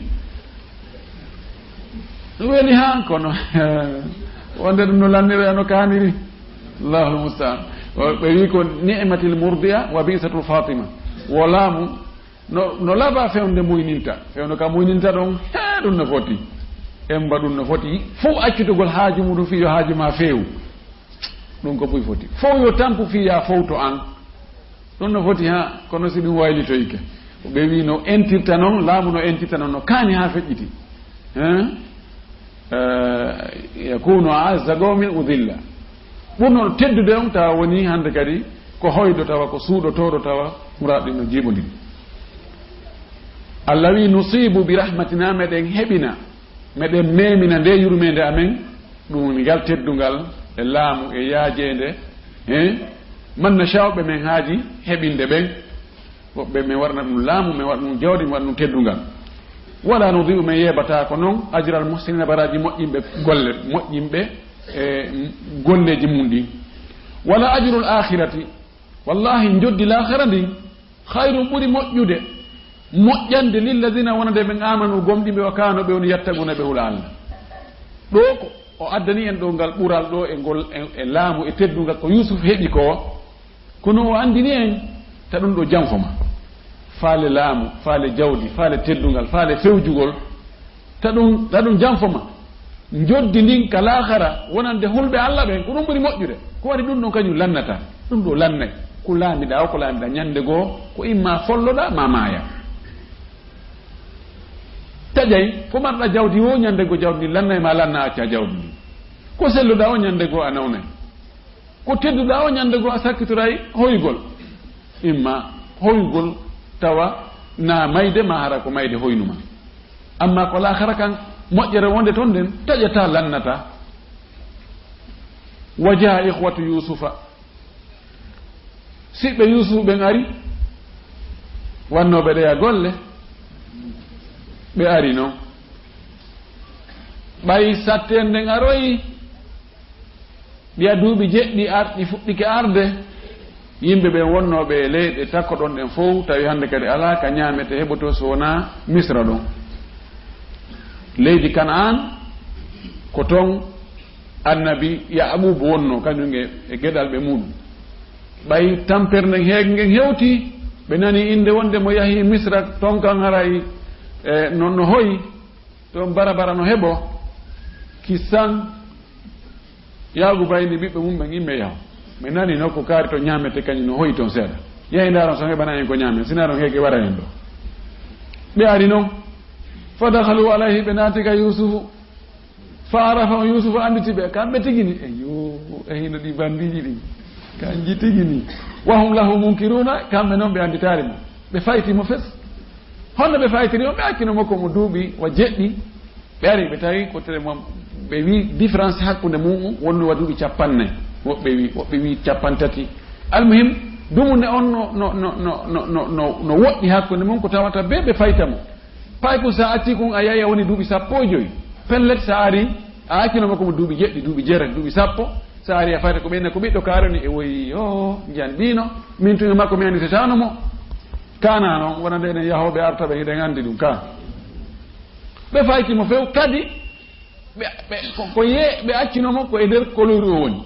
Ɗum weli haa kono, wonde ɗum no lannira no kaaniri. Allahul mustaan. O, ɓe wi ko ni'matil murdiya wa bi'satul fatima. Wo laamu no, no laba fewndo muyninta. Fewndo ka muyninta ɗon, he, ɗum no foti. Emba ɗum no foti. Fof accutugol haaju muɗum fii yo haaju ma feewu. Ɗum ko buy foti. Fof yo tampu fii ya fowto an. Ɗum no foti ha, kono si ɗum waylitoyke. Ko ɓe wi no entirta non, laamu no entirta non, no kaani ha feƴƴiti. Hein? Eh, yakunu a'azza qawmin udilla. Ɓurno teddude on tawa woni hande kadi ko hoyɗo tawa, ko suuɗotooɗo tawa, muraaɗi no jiiɓondiri. Allah wi, "Nusibu bi rahmatina", meɗen heɓina, meɗen memina nde yurmeende amen, ɗum woni ngal teddungal e laamu e yaajeende, hein? "Man nasha'u", ɓe men haaji heɓinde ɓen. Woɓɓe men waɗana ɗum laamu, men waɗa ɗum jawdi, men waɗa ɗum teddungal. "Wala nudi'u", men yeebata ko non, "ajral muhsinina", baraaji moƴƴinɓe golle, moƴƴinɓe e golleeji mum ɗin. "Wala ajrul akhirati", wallahi, njoddi laakhara ndin, "khayrun", ɓuri moƴƴude, moƴƴande, "lilladhina", wonande ɓen, "amanu", gomɗinɓe, "wa kanu", ɓe woni, "yattaquna", ɓe hula Allah. Ɗo ko o addani en ɗo ngal ɓural ɗo e ngol, e, e laamu e teddungal ko Yusuf heɓi ko. Kono o anndini en, ta ɗum ɗo janfo ma. Faale laamu, faale jawdi, faale teddungal, faale fewjugol, ta ɗum, ta ɗum janfo ma. Njoddi ndin ka laakara, wonande hulɓe Allah ɓen, ko ɗum ɓuri moƴƴude. Ko waɗi ɗum ɗon kañum lannata. Ɗum ɗo lannay. Ko laamiɗaa o, ko laamiɗaa ñannde goo, ko imma folloɗaa, ma maaya. Taƴay, ko marɗaa jawdi o, ñannde goo jawdi ndin lannay ma, lanna acca jawdi ndin. Ko selluɗaa o, ñannde goo a nawnay. Ko tedduɗaa o, ñannde goo a sakkitoray hoygol. Imma hoygol tawa na mayde ma, hara ko mayde hoynuma. Amma ko laakara kan, moƴƴere wonde ton nden, taƴataa, lannataa. Wa jaa ikhwatu Yusufa. Siɓɓe Yusufu ɓen ari, wannooɓe ɗeya golle, ɓe ari non. Ɓay satteende nden aroyi, ɓiya duuɓi jeɗɗi arɗi fuɗɗike arde, yimɓe ɓen wonnooɓe e leyɗe takko ɗon ɗen fow, tawi hannde kadi alaa ka ñaametee heɓotoo so wonaa Misra ɗon. Leydi Kanaan, ko ton annabi Yaaquubu wonnoo, kañum e, e geɗalɓe muɗum. Ɓay tampere nden heege ngen hewti, ɓe nani innde wonde mo yahi Misra, ton kan haray, e, no, no hoyi, ton barabara no heɓo. Kisan Yaaquuba inni ɓiɓɓe mum ɓen, "Imme yaho. Mi nani nokku kaari to ñaamete, kañum no hoyi ton seeɗa. Yahi ndaaron so heɓana en ko ñaamen, si na ɗon heege wara en ɗo." Ɓe ari non. Fa dakhalu alayhi, ɓe naati ka Yuusufu. Fa arafahum, Yuusufu annditi ɓe, kamɓe tigi ni. Eyyo, e hino ɗi banndiiji ɗin. Kanji tigi ni. Wa hum lahu munkiruna, kamɓe non ɓe annditaali mo. Ɓe fayti mo fes. Honno ɓe faytiri mo? Ɓe accino mo ko mo duuɓi wa jeɗɗi. Ɓe ari, ɓe tawi ko tere mo, ɓe wi différence hakkunde mum wonno wa duuɓi cappannayi. Woɓɓe wi, woɓɓe wi cappantati. Almuhim, dumunde on no, no, no woɗɗi hakkunde mum, ko tawata be ɓe fayta mo. Pay kun sa acci kun, a yahi a woni duuɓi sappo e joyi. Pellet, sa ari, a accino mo ko mo duuɓi jeɗɗi, duuɓi jeetati, duuɓi sappo. Sa ari a fayta ko ɓeyna ko ɓiɗɗo kaaroni e woyi, o, njiyan ɗiino. Min tun e makko mi annditataano mo. Kana non, wona nde enen yahooɓe arta ɓe, hiɗen anndi ɗum ka. Ɓe fayti mo few kadi, ɓe, ɓe, ko, ko ye-, ɓe accino mo ko e nder koloyru o woni.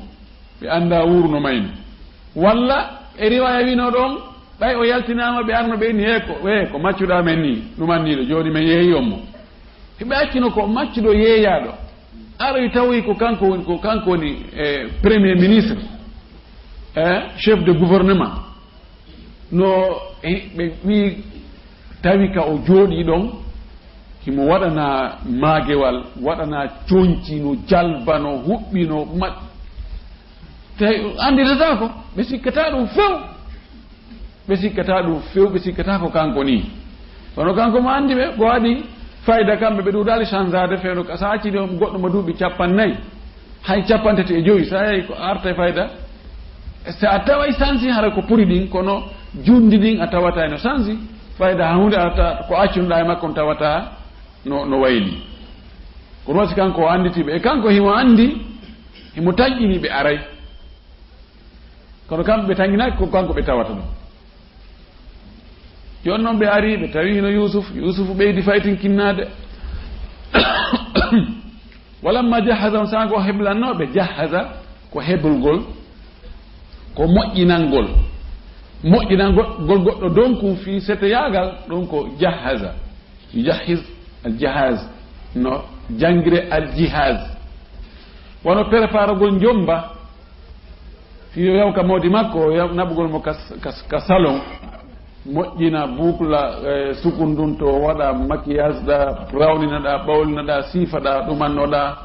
Ɓe annda wuuru no mayno. Walla e riwaya wino ɗon, ɓay o yaltinaama, ɓe arno ɓe inni, "He ko, he ko maccuɗo amen ni, ɗum anniiɗo, jooni men yeeyi on mo." Ɓe accino ko maccuɗo yeeyaaɗo. Aroy tawoy ko kanko woni, ko kanko woni, eh, premier ministre, eh, chef de gouvernement. No, eh, ɓe wi tawi ka o jooɗii ɗon, himo waɗana maagewal, waɗana conci, no jalba, no huɓɓi, no ma-, tawi annditata ko, ɓe sikkata ɗum few. Ɓe sikkata ɗum few, ɓe sikkata ko kanko ni. Kono kanko mo anndi ɓe, ko waɗi fayda kamɓe, ɓe ɗuuɗaali changeade fewndo ka, sa accini on goɗɗo mo duuɓi cappannayi, hay cappantati e joyi, sa yahi ko arta e fayda, sa a taway sansi hara ko puri ɗin, kono jundi ɗin a tawata no sansi, fayda ha hunde arta ko accunoɗa e makko on tawata no, no wayli. Kono wasi kanko o annditi ɓe, e kanko himo anndi, himo tanƴini ɓe aray. Kono kamɓe ɓe tanƴinaaki, ko kanko ɓe tawata ɗum. Jooni noon ɓe ari, ɓe tawi hino Yuusuf, Yuusuf ɓeydi faytinkinnaade. Walamma jahhazahum, saanga o heblannoo ɓe, jahhaza ko heblgol, ko moƴƴinangol. Moƴƴinangol goɗɗo, donc, fii seteyaagal, ɗum ko jahaza. Yujahiz al jahaz, no janngire al jihaz. Wano preparagol njomba, fii yo yaw ka moodi makko, yaw naɓugol mo ka, ka, ka salon, moƴƴina, bukla, eh, sukundun to, waɗa maquillage ɗa, rawnina ɗa, ɓawlina ɗa, siifa ɗa, ɗumanno ɗa.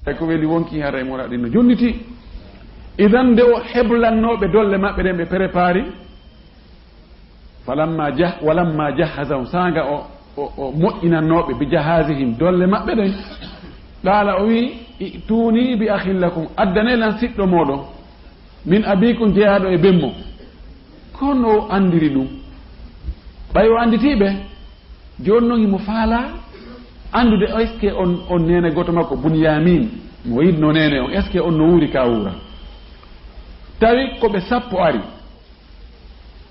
E ko weli wonki, haray muraadi no jonniti. Idan, nde o heblannooɓe dolle maɓɓe ɗen, ɓe prepari. Falamma jah-, walamma jahhazahum, saanga o, o, o moƴƴinannooɓe bi jahazihim, dolle maɓɓe ɗen. Qaala, o wi, "I'tuni bi akhin lakum, addane lan siɗɗo mooɗon, min abikum, jeyaaɗo e bemmo." Kono o andiri ɗum. Ɓay o anditi ɓe, jooni non himo faalaa anndude, est-ce que on, on neene gooto makko, Bunyamin, mo yiɗno neene on, est-ce que on no wuuri ka wuura? Tawi ko ɓe sappo ari.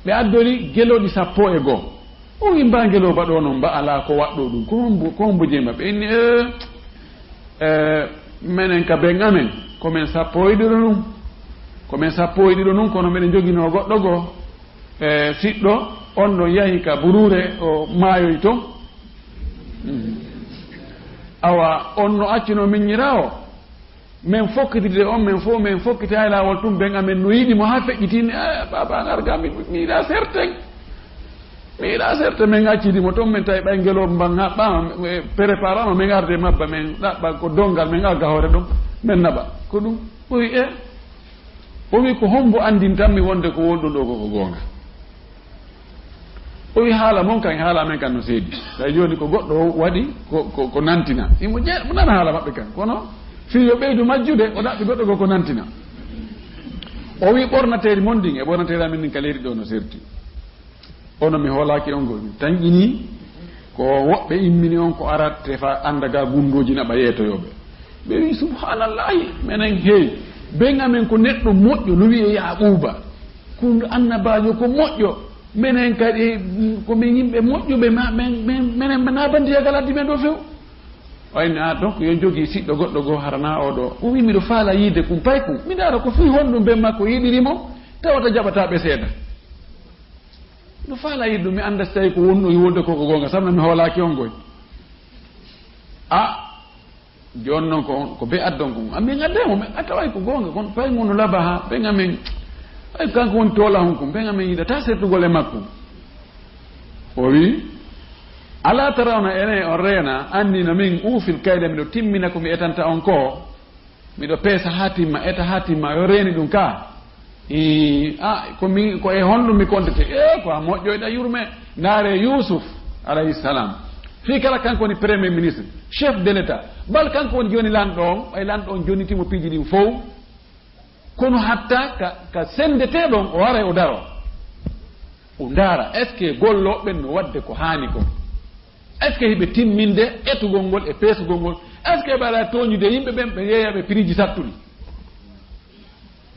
Ɓe addori gelooɗi sappo e goo. O wi, "Mbaa ngelooba ɗoo non, mbaa alaa ko waɗɗoo ɗum? Ko hombo, ko hombo jeyi maɓɓe?" Inni, "Eh, eh, menen ka ben amen, ko men sappo e ɗiɗo ɗum. Ko men sappo e ɗiɗo ɗum, kono meɗen joginoo goɗɗo goo." E siɗɗo, on ɗon yahi ka buruure, o maayoyi ton. Awa, on no accuno miññiraawo. Men fokkitide on, men fof, men fokkiti hay laawol tun, ben amen no yiɗi mo haa feƴƴitini, "Eh, baaba, an arga, mi, mi yiɗaa serten. Mi yiɗaa serten." Men accidi mo ton, men tawi ɓay ngelooba mban haɓɓaama, e, préparama, men arde mabba, men ɗaɓɓa ko dongal, men arga hoore ɗon, men naɓa. Ko ɗum, o wi, "Eh." O wi, "Ko hombo andintammi wonde ko wonɗon ɗoo ko, ko goonga?" O wi, "Haala mon kan, haala amen kan no seedi. Tawi jooni ko goɗɗo o waɗi ko, ko, ko nantina." Imo je-, mo nana haala maɓɓe kan. Kono fii yo ɓeydu majjude, o ɗaɓɓi goɗɗo ko, ko nantina. O wi, "Ɓornateeri mon ndin e ɓornateeri amen ndin ka leydi ɗoo no serti." Kono mi hoolaaki on ko mi tanƴinii, ko woɓɓe immini on ko ara tefa annda ga gundooji naɓa yeetoyooɓe. Ɓe wi, "Subhaanallahi, menen hey, ben amen ko neɗɗo moƴƴo, no wi'e Yaaquuba. Ko annabaajo ko moƴƴo. Menen kadi, mm, ko men yimɓe moƴƴuɓe, ma, men, men, menen na bandiyagal addi men ɗoo few." O inni, "Ah, donc yo jogii siɗɗo goɗɗo goo, hara na oo ɗoo." O wi, "Miɗo faala yiide kun paykun. Mi ndaara ko fii honɗum ben makko yiɗiri mo, tawata jaɓataa ɓe seeɗa." No faala yiɗde ɗum, mi annda si tawi ko wonno e wonde ko, ko goonga, sabu mi hoolaaki on koy. A, jooni noon ko, ko be addon kon. A, min adday mo, mi a taway ko goonga, kono pay mo no laba ha, ɓen amen, ay, kanko woni toolahon kon, ɓen amen yiɗata sertugol e makko. O wi, "Alaa tarawna, enen on reena, anni no min uufil kayla, miɗo timmina ko mi etanta on ko." Miɗo peesa haa timma, eta haa timma, yo reeni ɗum ka. Ii, a, ko mi, ko e honɗum mi kontete? E, ko a moƴƴoyɗa yurme. Ndaare Yuusuf, alayhi salam. Fii kala kanko woni premier ministre, chef de l'État. Bal kanko woni jooni lanɗo on, ɓay lanɗo on jonniti mo piiji ɗin fow. Kono hatta ka, ka sendetee ɗon, o waray o daro. O ndaara, est-ce que gollooɓe ɓen no waɗde ko haani kon? Est-ce que hiɓe timminde etugol ngol e peesugol ngol? Est-ce que ɓe aɗa tooñude yimɓe ɓen, ɓe yeeya ɓe piriiji sattuɗi?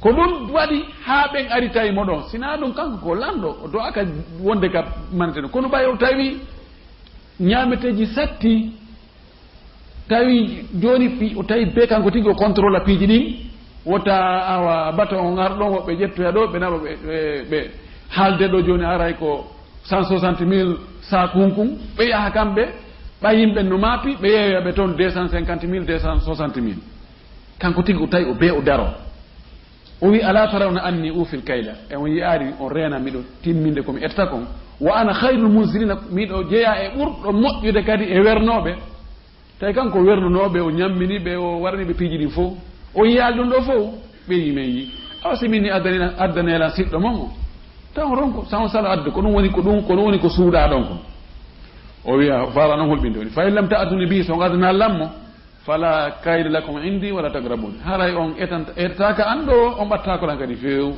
Ko ɗum waɗi haa ɓen ari tawi mo ɗon. Sinaa ɗum, kanko ko lanɗo, o do'aka wonde ka manten. Kono ɓay o tawi ñaameteeji satti, tawi jooni pi-, o tawi be kanko tigi o contrôle piiji ɗin. Wota awa bata on ar ɗon, woɓɓe ƴettoya ɗo, ɓe naɓa ɓe, ɓe, ɓe haalde ɗo jooni aray ko cent soixante mille saaku hunkun, ɓe yaha kamɓe, ɓay yimɓe no maapi, ɓe yeeyoya ɓe toon deux cent cinquante mille, deux cent soixante mille. Kanko tigi o tawi o be o daro. O wi, "Alaa tarawna anni uufil kayla?" E on yi'aari on reena miɗo timminde ko mi etta kon. "Wa ana khayrul munzilina", miɗo jeyaa e ɓurɗo moƴƴude kadi e wernooɓe. Tawi kanko wernunooɓe, o ñammini ɓe, o warani ɓe piiji ɗin fow. O yiyaali ɗum ɗo fow, ɓe yi men yi. Awa si min ni addani-, addaneelan siɗɗo mon o. Taw ronko, sa on salo addu, ko ɗum woni ko ɗum, ko ɗum woni ko suuɗaa ɗon kon. O wiya, faala non hulɓinde woni. "Fa in lam ta'tuni bihi", so on addanaa lammo, "fala kayla lakum indi wala taqrabun." Haray on etanta, etataaka an ɗo, on ɓattaako lan kadi few.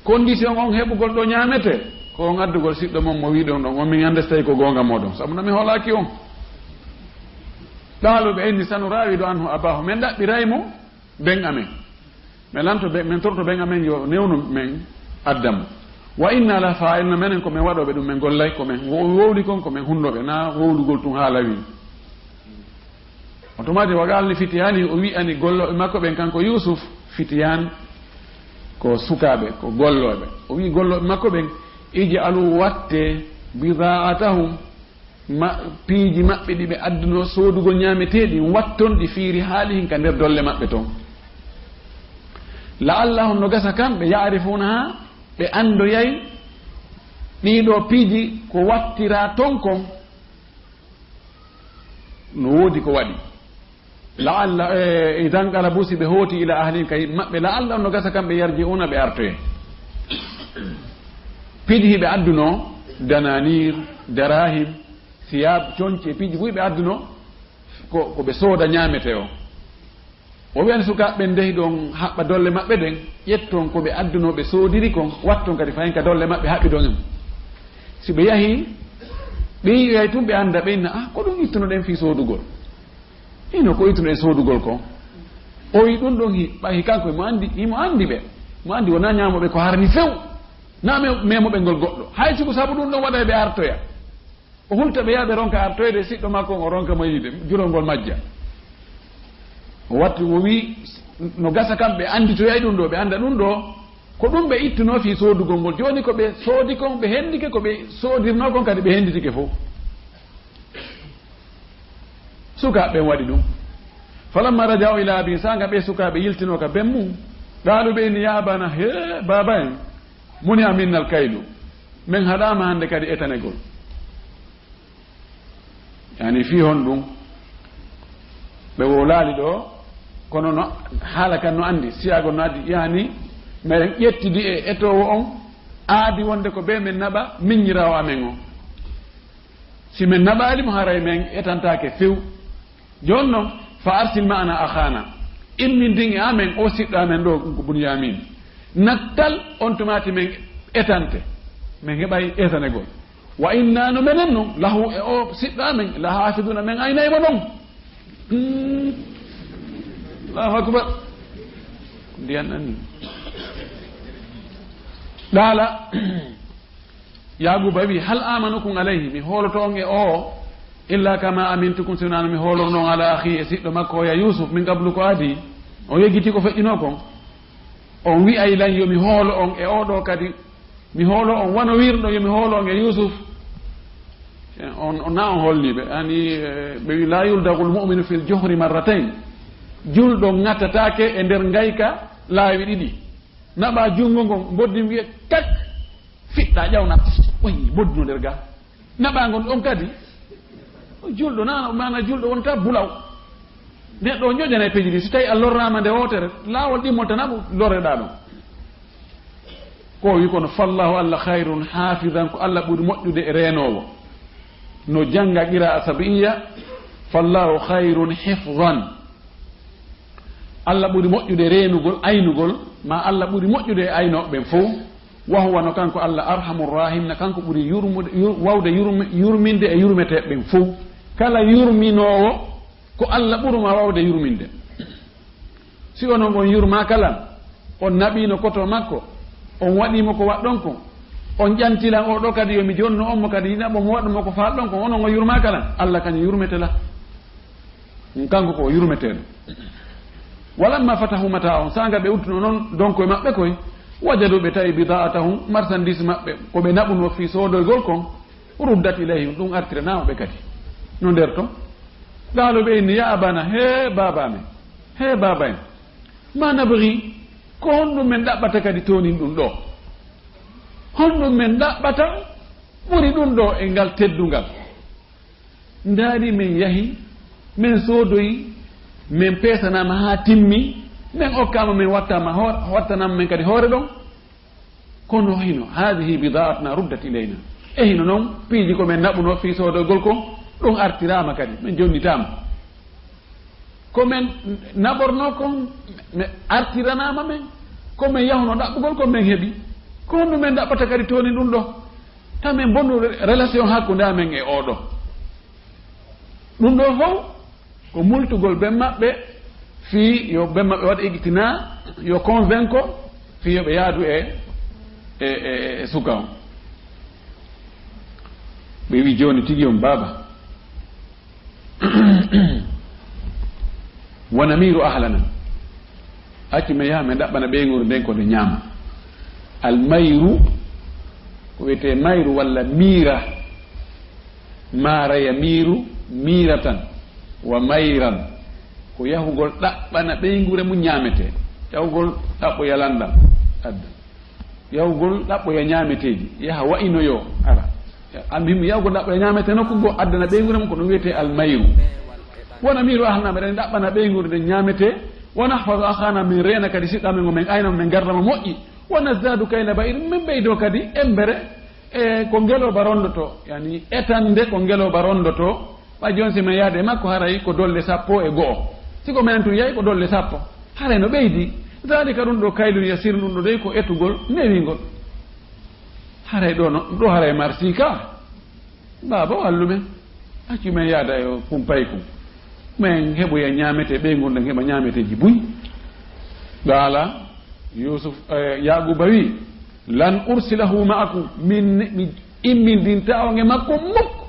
Condition on heɓugol ɗo ñaamete, ko on addugol siɗɗo mon mo wiɗon ɗon, on min annda si tawi ko goonga mooɗon, sabu no mi hoolaaki on. Qaalu, ɓe inni, "Sanuraawidu anhu abaahu." Men ɗaɓɓiray mo ben amen. Men lanto be-, men torto ben amen yo newnu men adda mo. "Wa inna la faa'iluna", menen ko men waɗooɓe ɗum, men gollay ko men wo-, wowli kon, ko men hunnooɓe, na wowlugol tun haala wi. On tuma de, wa qala li fityanihi, o wi'ani gollooɓe makko ɓen, kanko Yuusuf, fityan ko sukaaɓe, ko gollooɓe. O wi'i gollooɓe makko ɓen, ij'alu, watte, bida'atahum, ma, piiji maɓɓe ɗi ɓe addunoo soodugol ñaameteeɗi, watton ɗi fi rihalihim ka nder dolle maɓɓe ton. La'allahum, no gasa kamɓe, ya'rifunaha, ɓe anndoyay ɗii ɗoo piiji ko wattiraa ton kon. No woodi ko waɗi. La'alla, eh, idan qalabu, si ɓe hooti, ila ahlihim, ka yimɓe maɓɓe, la'alla, no gasa kamɓe, yarji'una, ɓe artoye. Piiji hiɓe addunoo, dananir, darahim, siyab, conci e piiji buy ɓe addunoo, ko, ko ɓe sooda ñaamete o. O wi'ani sukaaɓe ɓen, ndehi ɗon haɓɓa dolle maɓɓe ɗen, ƴetton ko ɓe addunoo, ɓe soodiri kon, watton kadi fahin ka dolle maɓɓe, haɓɓidon e mum. Si ɓe yahii, ɓe yi'oyay tun, ɓe annda, ɓe inna, "Ah, ko ɗum ittunoɗen fii soodugol? Hino ko ittunoɗen soodugol kon?" O wi'i ɗum ɗon hi-, ɓay hi kanko himo anndi, himo anndi ɓe. Mo anndi wonaa ñaamooɓe ko harmi few. Naa me-, memoɓe ngol goɗɗo. Hay sibu sabu ɗum ɗon waɗay ɓe artoya. O hulta ɓe yaha ɓe ronka artoyde siɗɗo makko on, o ronka mo yiide, jurol ngol majja. O watti, o wi'i, no gasa kam ɓe annditoyay ɗum ɗoo, ɓe annda ɗum ɗoo, ko ɗum ɓe ittunoo fii soodugol ngol. Jooni ko ɓe soodi kon, ɓe hendike, ko ɓe soodirnoo kon kadi ɓe henditike fow. Sukaaɓe ɓen waɗi ɗum. Falamma raja'u ila abihim, saanga ɓee sukaaɓe yiltinoo ka ben mum, qaalu, ɓe inni, ya abana, hee baaba en, muni'a minnal kaylu, men haɗaama hannde kadi etanegol. Yani fii honɗum? Ɓe wowlaali ɗoo, kono no haala kan no anndi, siyaago no addi, yani meɗen ƴettidi e etoowo on, aadi wonde ko bee men naɓa miñiraawo amen on. Si men naɓaali mo, haray men etantaake few. Jooni non, fa arsil ma'ana akhana. Immindin e amen o siɗɗo amen ɗoo, ko Bunyamin. Nattal, on tumaati men etante. Men heɓay etanegol. Wa inna, no menen non, lahu, e o siɗɗo amen, la hafiduna, men aynay mo non. Hmm. Allahu akbar. Ndiyan anni. Ɗaala. Yaaquuba wi'i, hal amanukum alayhi, mi hooloto on e oo, illa kama amintukum, si wonaa no mi hoolorno on ala akhi, e siɗɗo makko oya Yuusuf, min qablu, ko adii. O yejjiti ko feƴƴinoo kon. On wi'ay lan yo mi hoolo on e oo ɗoo kadi, mi hoolo on wano wirɗo yo mi hoolo on e Yuusuf. On, on, na on holniiɓe, yani, eh, ɓe wi'i, la yuldagul mu'minu fil juhri marratayn. Julɗo ŋatataake e nder ngayka laawi ɗiɗi. Naɓa junngo ngon, mboddi wi'e, kak! Fiɗɗa, ƴawna, oyi, bodduno nder ga. Naɓa ngon ɗon kadi. O julɗo, na, maana julɗo wonta bulaw. Neɗɗo o ƴoƴanay peeji ɗi. Si tawi a lorraama nde wootere, laawol ɗimmol tan naɓu lorreɗaa ɗon. Ko o wi kono, fallahu, Allah, khayrun hafizan, ko Allah ɓuri moƴƴude e reenoowo. No jannga qira'a sab'iyya, fallahu khayrun hifzan. Allah ɓuri moƴƴude reenugol, aynugol, ma Allah ɓuri moƴƴude e aynooɓe ɓen fow. Wa huwa, no kanko Allah, arhamur rahim, na kanko ɓuri yurmude, yur-, wawde yurmi-, yurminde e yurmeteeɓe ɓen fow. Kala yurminoowo, ko Allah ɓuruma wawde yurminde. Si onon on yurmaaka lan, on naɓiino koto makko, on waɗiimo ko waɗɗon kon, on ƴanti lan oo ɗoo kadi, yo mi jonnu on mo kadi, naɓo mo, waɗu mo ko faalɗon kon, onon on yurmaaka lan, Allah kañum yurmete la. Kanko ko o yurmeteeɗo. Walamma fatahu mata'ahum, saanga ɓe udduno non donko e maɓɓe koy, wajadu, ɓe tawi, bida'atahum, marchandise maɓɓe, ko ɓe naɓunoo fii soodoygol kon, ruddat ilayhim, ɗum artiranaama ɓe kadi. No nder ton. Qaalu, ɓe inni, ya abana, hee baaba amen, hee baaba en, ma nabghi, ko honɗum men ɗaɓɓata kadi toonin ɗum ɗoo? Honɗum men ɗaɓɓata ɓuri ɗum ɗoo e ngal teddungal? Ndaari, men yahi, men soodoyi, men peesanaama haa timmi, men okkaama, men wattaama hoore, wattanaama men kadi hoore ɗon. Kono hino, hadihi bida'atuna ruddat ilayna. E hino non, piiji ko men naɓunoo fii soodoygol kon, ɗum artiraama kadi, men jonnitaama. Ko men naɓornoo kon, men artiranaama men. Ko men yahunoo ɗaɓɓugol kon, men heɓi. Ko honɗum men ɗaɓɓata kadi toonin ɗum ɗoo? Taw men bonnu re-, relation hakkunde amen e oo ɗoo. Ɗum ɗoo fow ko multugol ben maɓɓe fii yo ben maɓɓe waɗa iqtina, yo convainco fii yo ɓe yaadu e, e, e, e suka on. Ɓe wi, jooni tigi on baaba, Wa namiiru ahlana. Accu men yaha men ɗaɓɓana ɓeynguure nden ko nde ñaama. Al mayru, ko wiyetee mayru walla miira. Maara yamiiru miiratan wa mayran. Ko yahugol ɗaɓɓana ɓeynguure mum ñaametee. Yahugol ɗaɓɓoya lanndam adda. Yahugol ɗaɓɓoya ñaameteeji, yaha wa'inoyoo, ara. An mbiimi yahugol ɗaɓɓoya ñaametee nokku goo addana ɓeynguure mum, ko ɗum wiyetee almayru. Wa namiiru ahlana, meɗen ɗaɓɓana ɓeynguure nden ñaametee. Wa nahfazu akhana, min reena kadi siɗɗo amen o, min ayna mo, min garda mo moƴƴi. Wa nazdadu kayla ba'ir, min ɓeydoo kadi embere e ko ngelooba ronndotoo, yani etande ko ngelooba ronndotoo. Ɓay jooni si men yaade e makko, haray ko dolle sappo e go'o. Si ko menen tun yahi, ko dolle sappo. Haray no ɓeydi. Zalika, ɗum ɗoo, kaylun yasiirun, ɗum ɗoo dey ko etugol newingol. Haray ɗoo no, ɗoo haray marsii ka. Baaba, wallu men. Accu men yaada e o kumpay kun. Men heɓoya ñaametee, ɓeynguure nden heɓa ñaameteeji buy. Qaala Yuusuf, eh, Yaaquuba wi'i, "Lan ursilahu ma'akum, min, mi immindintaa on e makko mukko."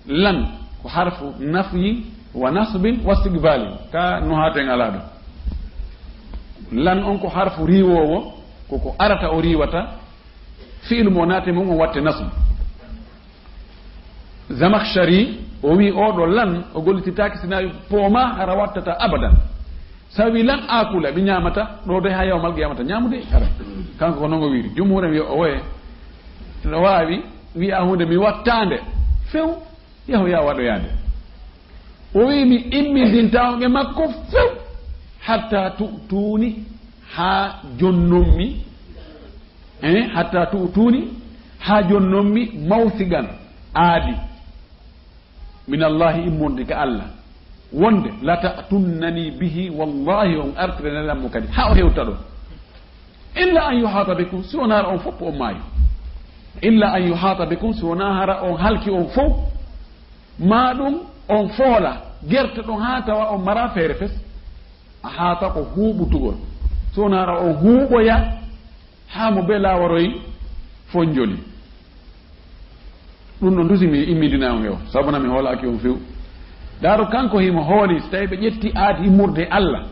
Lan ko harfu nafyi wa nasbin wa istiqbalin. Ka nuhaaten alaa ɗo. Lan on ko harfu riiwoowo, ko ko arata o riiwata, fi'il mo naate mum o watte nasbu. Zamakhshari, o wi'i, oo ɗoo lan, o gollititaake sinaa pooma, hara wattata abadan. Sabi lan akula, mi ñaamata, ɗoo de haa yawmal qiyamata ñaamude, hara. Kanko ko non o wi'iri. Jumhuur en wi'i o woye, no waawi wi'a huunde mi wattaande, few, yahu ya waɗoyaande. O wi'i, mi immindintaa on e makko few, hatta tu'tuuni, haa jonnon mi, eh, hatta tu'tuuni, haa jonnon mi mawsiqan, aadi, min Allahi, immorde ka Allah, wonde, la ta'tunnani bihi, wallahi on artiranay lan mo kadi, haa o hewta ɗoo. Illa an yuhaata bikum, si wonaa hara on fof on maayi. Illa an yuhaata bikum, si wonaa hara on halki on fof, maa ɗum on foola gerte ɗon haa tawa on maraa feere fes. A haata ko huuɓutugol, si wonaa hara on huuɓoya haa mo belaa waroy fonjoli. Ɗum ɗon dusi mi immidina on e o, sabu na mi hoolaaki on few. Ndaaro kanko himo hooli, si tawi ɓe ƴetti aadi immorde e Allah,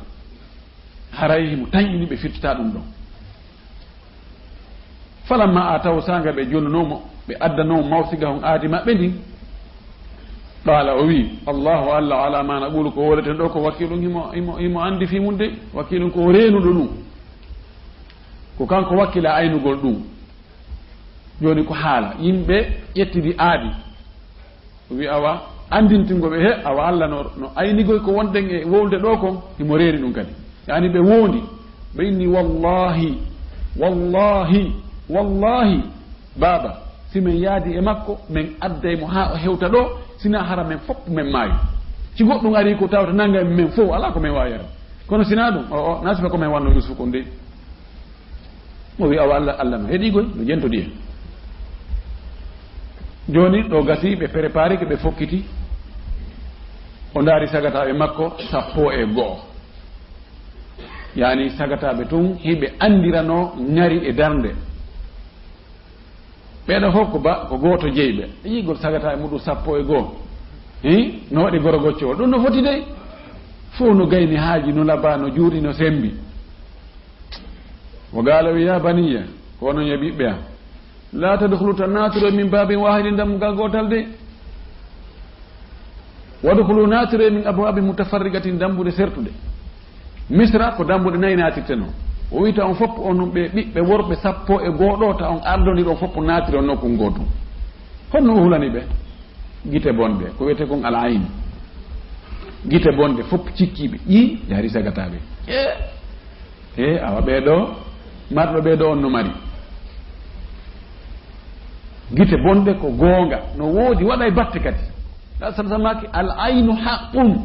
haray himo tanƴini ɓe firtita ɗum ɗon. Falamma ataw, saanga ɓe jonnunoo mo, ɓe addanoo mo mawsiqahum, aadi maɓɓe ndin. Qaala, o wi'i, Allahu, Allah, ala ma naqulu, ko wowleten ɗoo ko wakiilun, himo, himo, himo anndi fii mum de, wakiilun ko o reenuɗo ɗum. Ko kanko wakkila aynugol ɗum. Jooni ko haala, yimɓe ƴettidi aadi. O wi'i, awa, anndintingo ɓe, he, awa, Allah no, no aynigol ko wonɗen e wowlde ɗoo kon, himo reeni ɗum kadi. Yani ɓe woondi, ɓe inni, wallahi, wallahi, wallahi, baaba, si men yaadi e makko, men adday mo haa o hewta ɗoo, sinaa hara men fof men maayu. Si goɗɗum arii ko tawata nangay men fof, alaa ko men waawi yara. Kono sinaa ɗum, o, o, naa sifa ko men wanno Yuusufu kon dey. O wi'i, awa Allah, Allah no heɗii goy, no jentodi en. Jooni ɗo gasi, ɓe préparé ke, ɓe fokkiti. O ndaari sagataaɓe makko sappo e go'o. Yani sagataaɓe tun, hiɓe anndiranoo ŋari e darnde. Ɓeeɗo fof ko ba, ko gooto jeyi ɓe. Yi'ugol sagataaɓe muɗum sappo e go'o. Hi? No waɗi goro goccowol. Ɗum no foti dey. Fof no gayni haaji, no labaa, no juuɗi, no semmbi. Wa qaala, wi, ya baniya, ko onon yo ɓiɓɓe am. La tadkhulu, tan naatiro min babin wahidin, dammugal gootal de. Wadkhulu, naatiro min abwabin mutafarriqatin, dambuɗe sertuɗe. Misra ko dambuɗe nayi naatirtenoo. O wi'i ta on fof onon ɓe ɓiɓɓe worɓe sappo e go'o ɗo, ta on ardondir on fof naatiron nokku gootu. Honno o hulani ɓe? Gite bonɗe, ko wiyetee kon al ayn. Gite bonɗe, fof cikkiiɓe, ƴii, yaari sagataaɓe. E, e, awa ɓee ɗo, marɗo ɓee ɗo on no mari. Gite bonɗe ko goonga, no woodi, waɗa e batte kadi. Ɗa sam-, samaki, al aynu haqqun.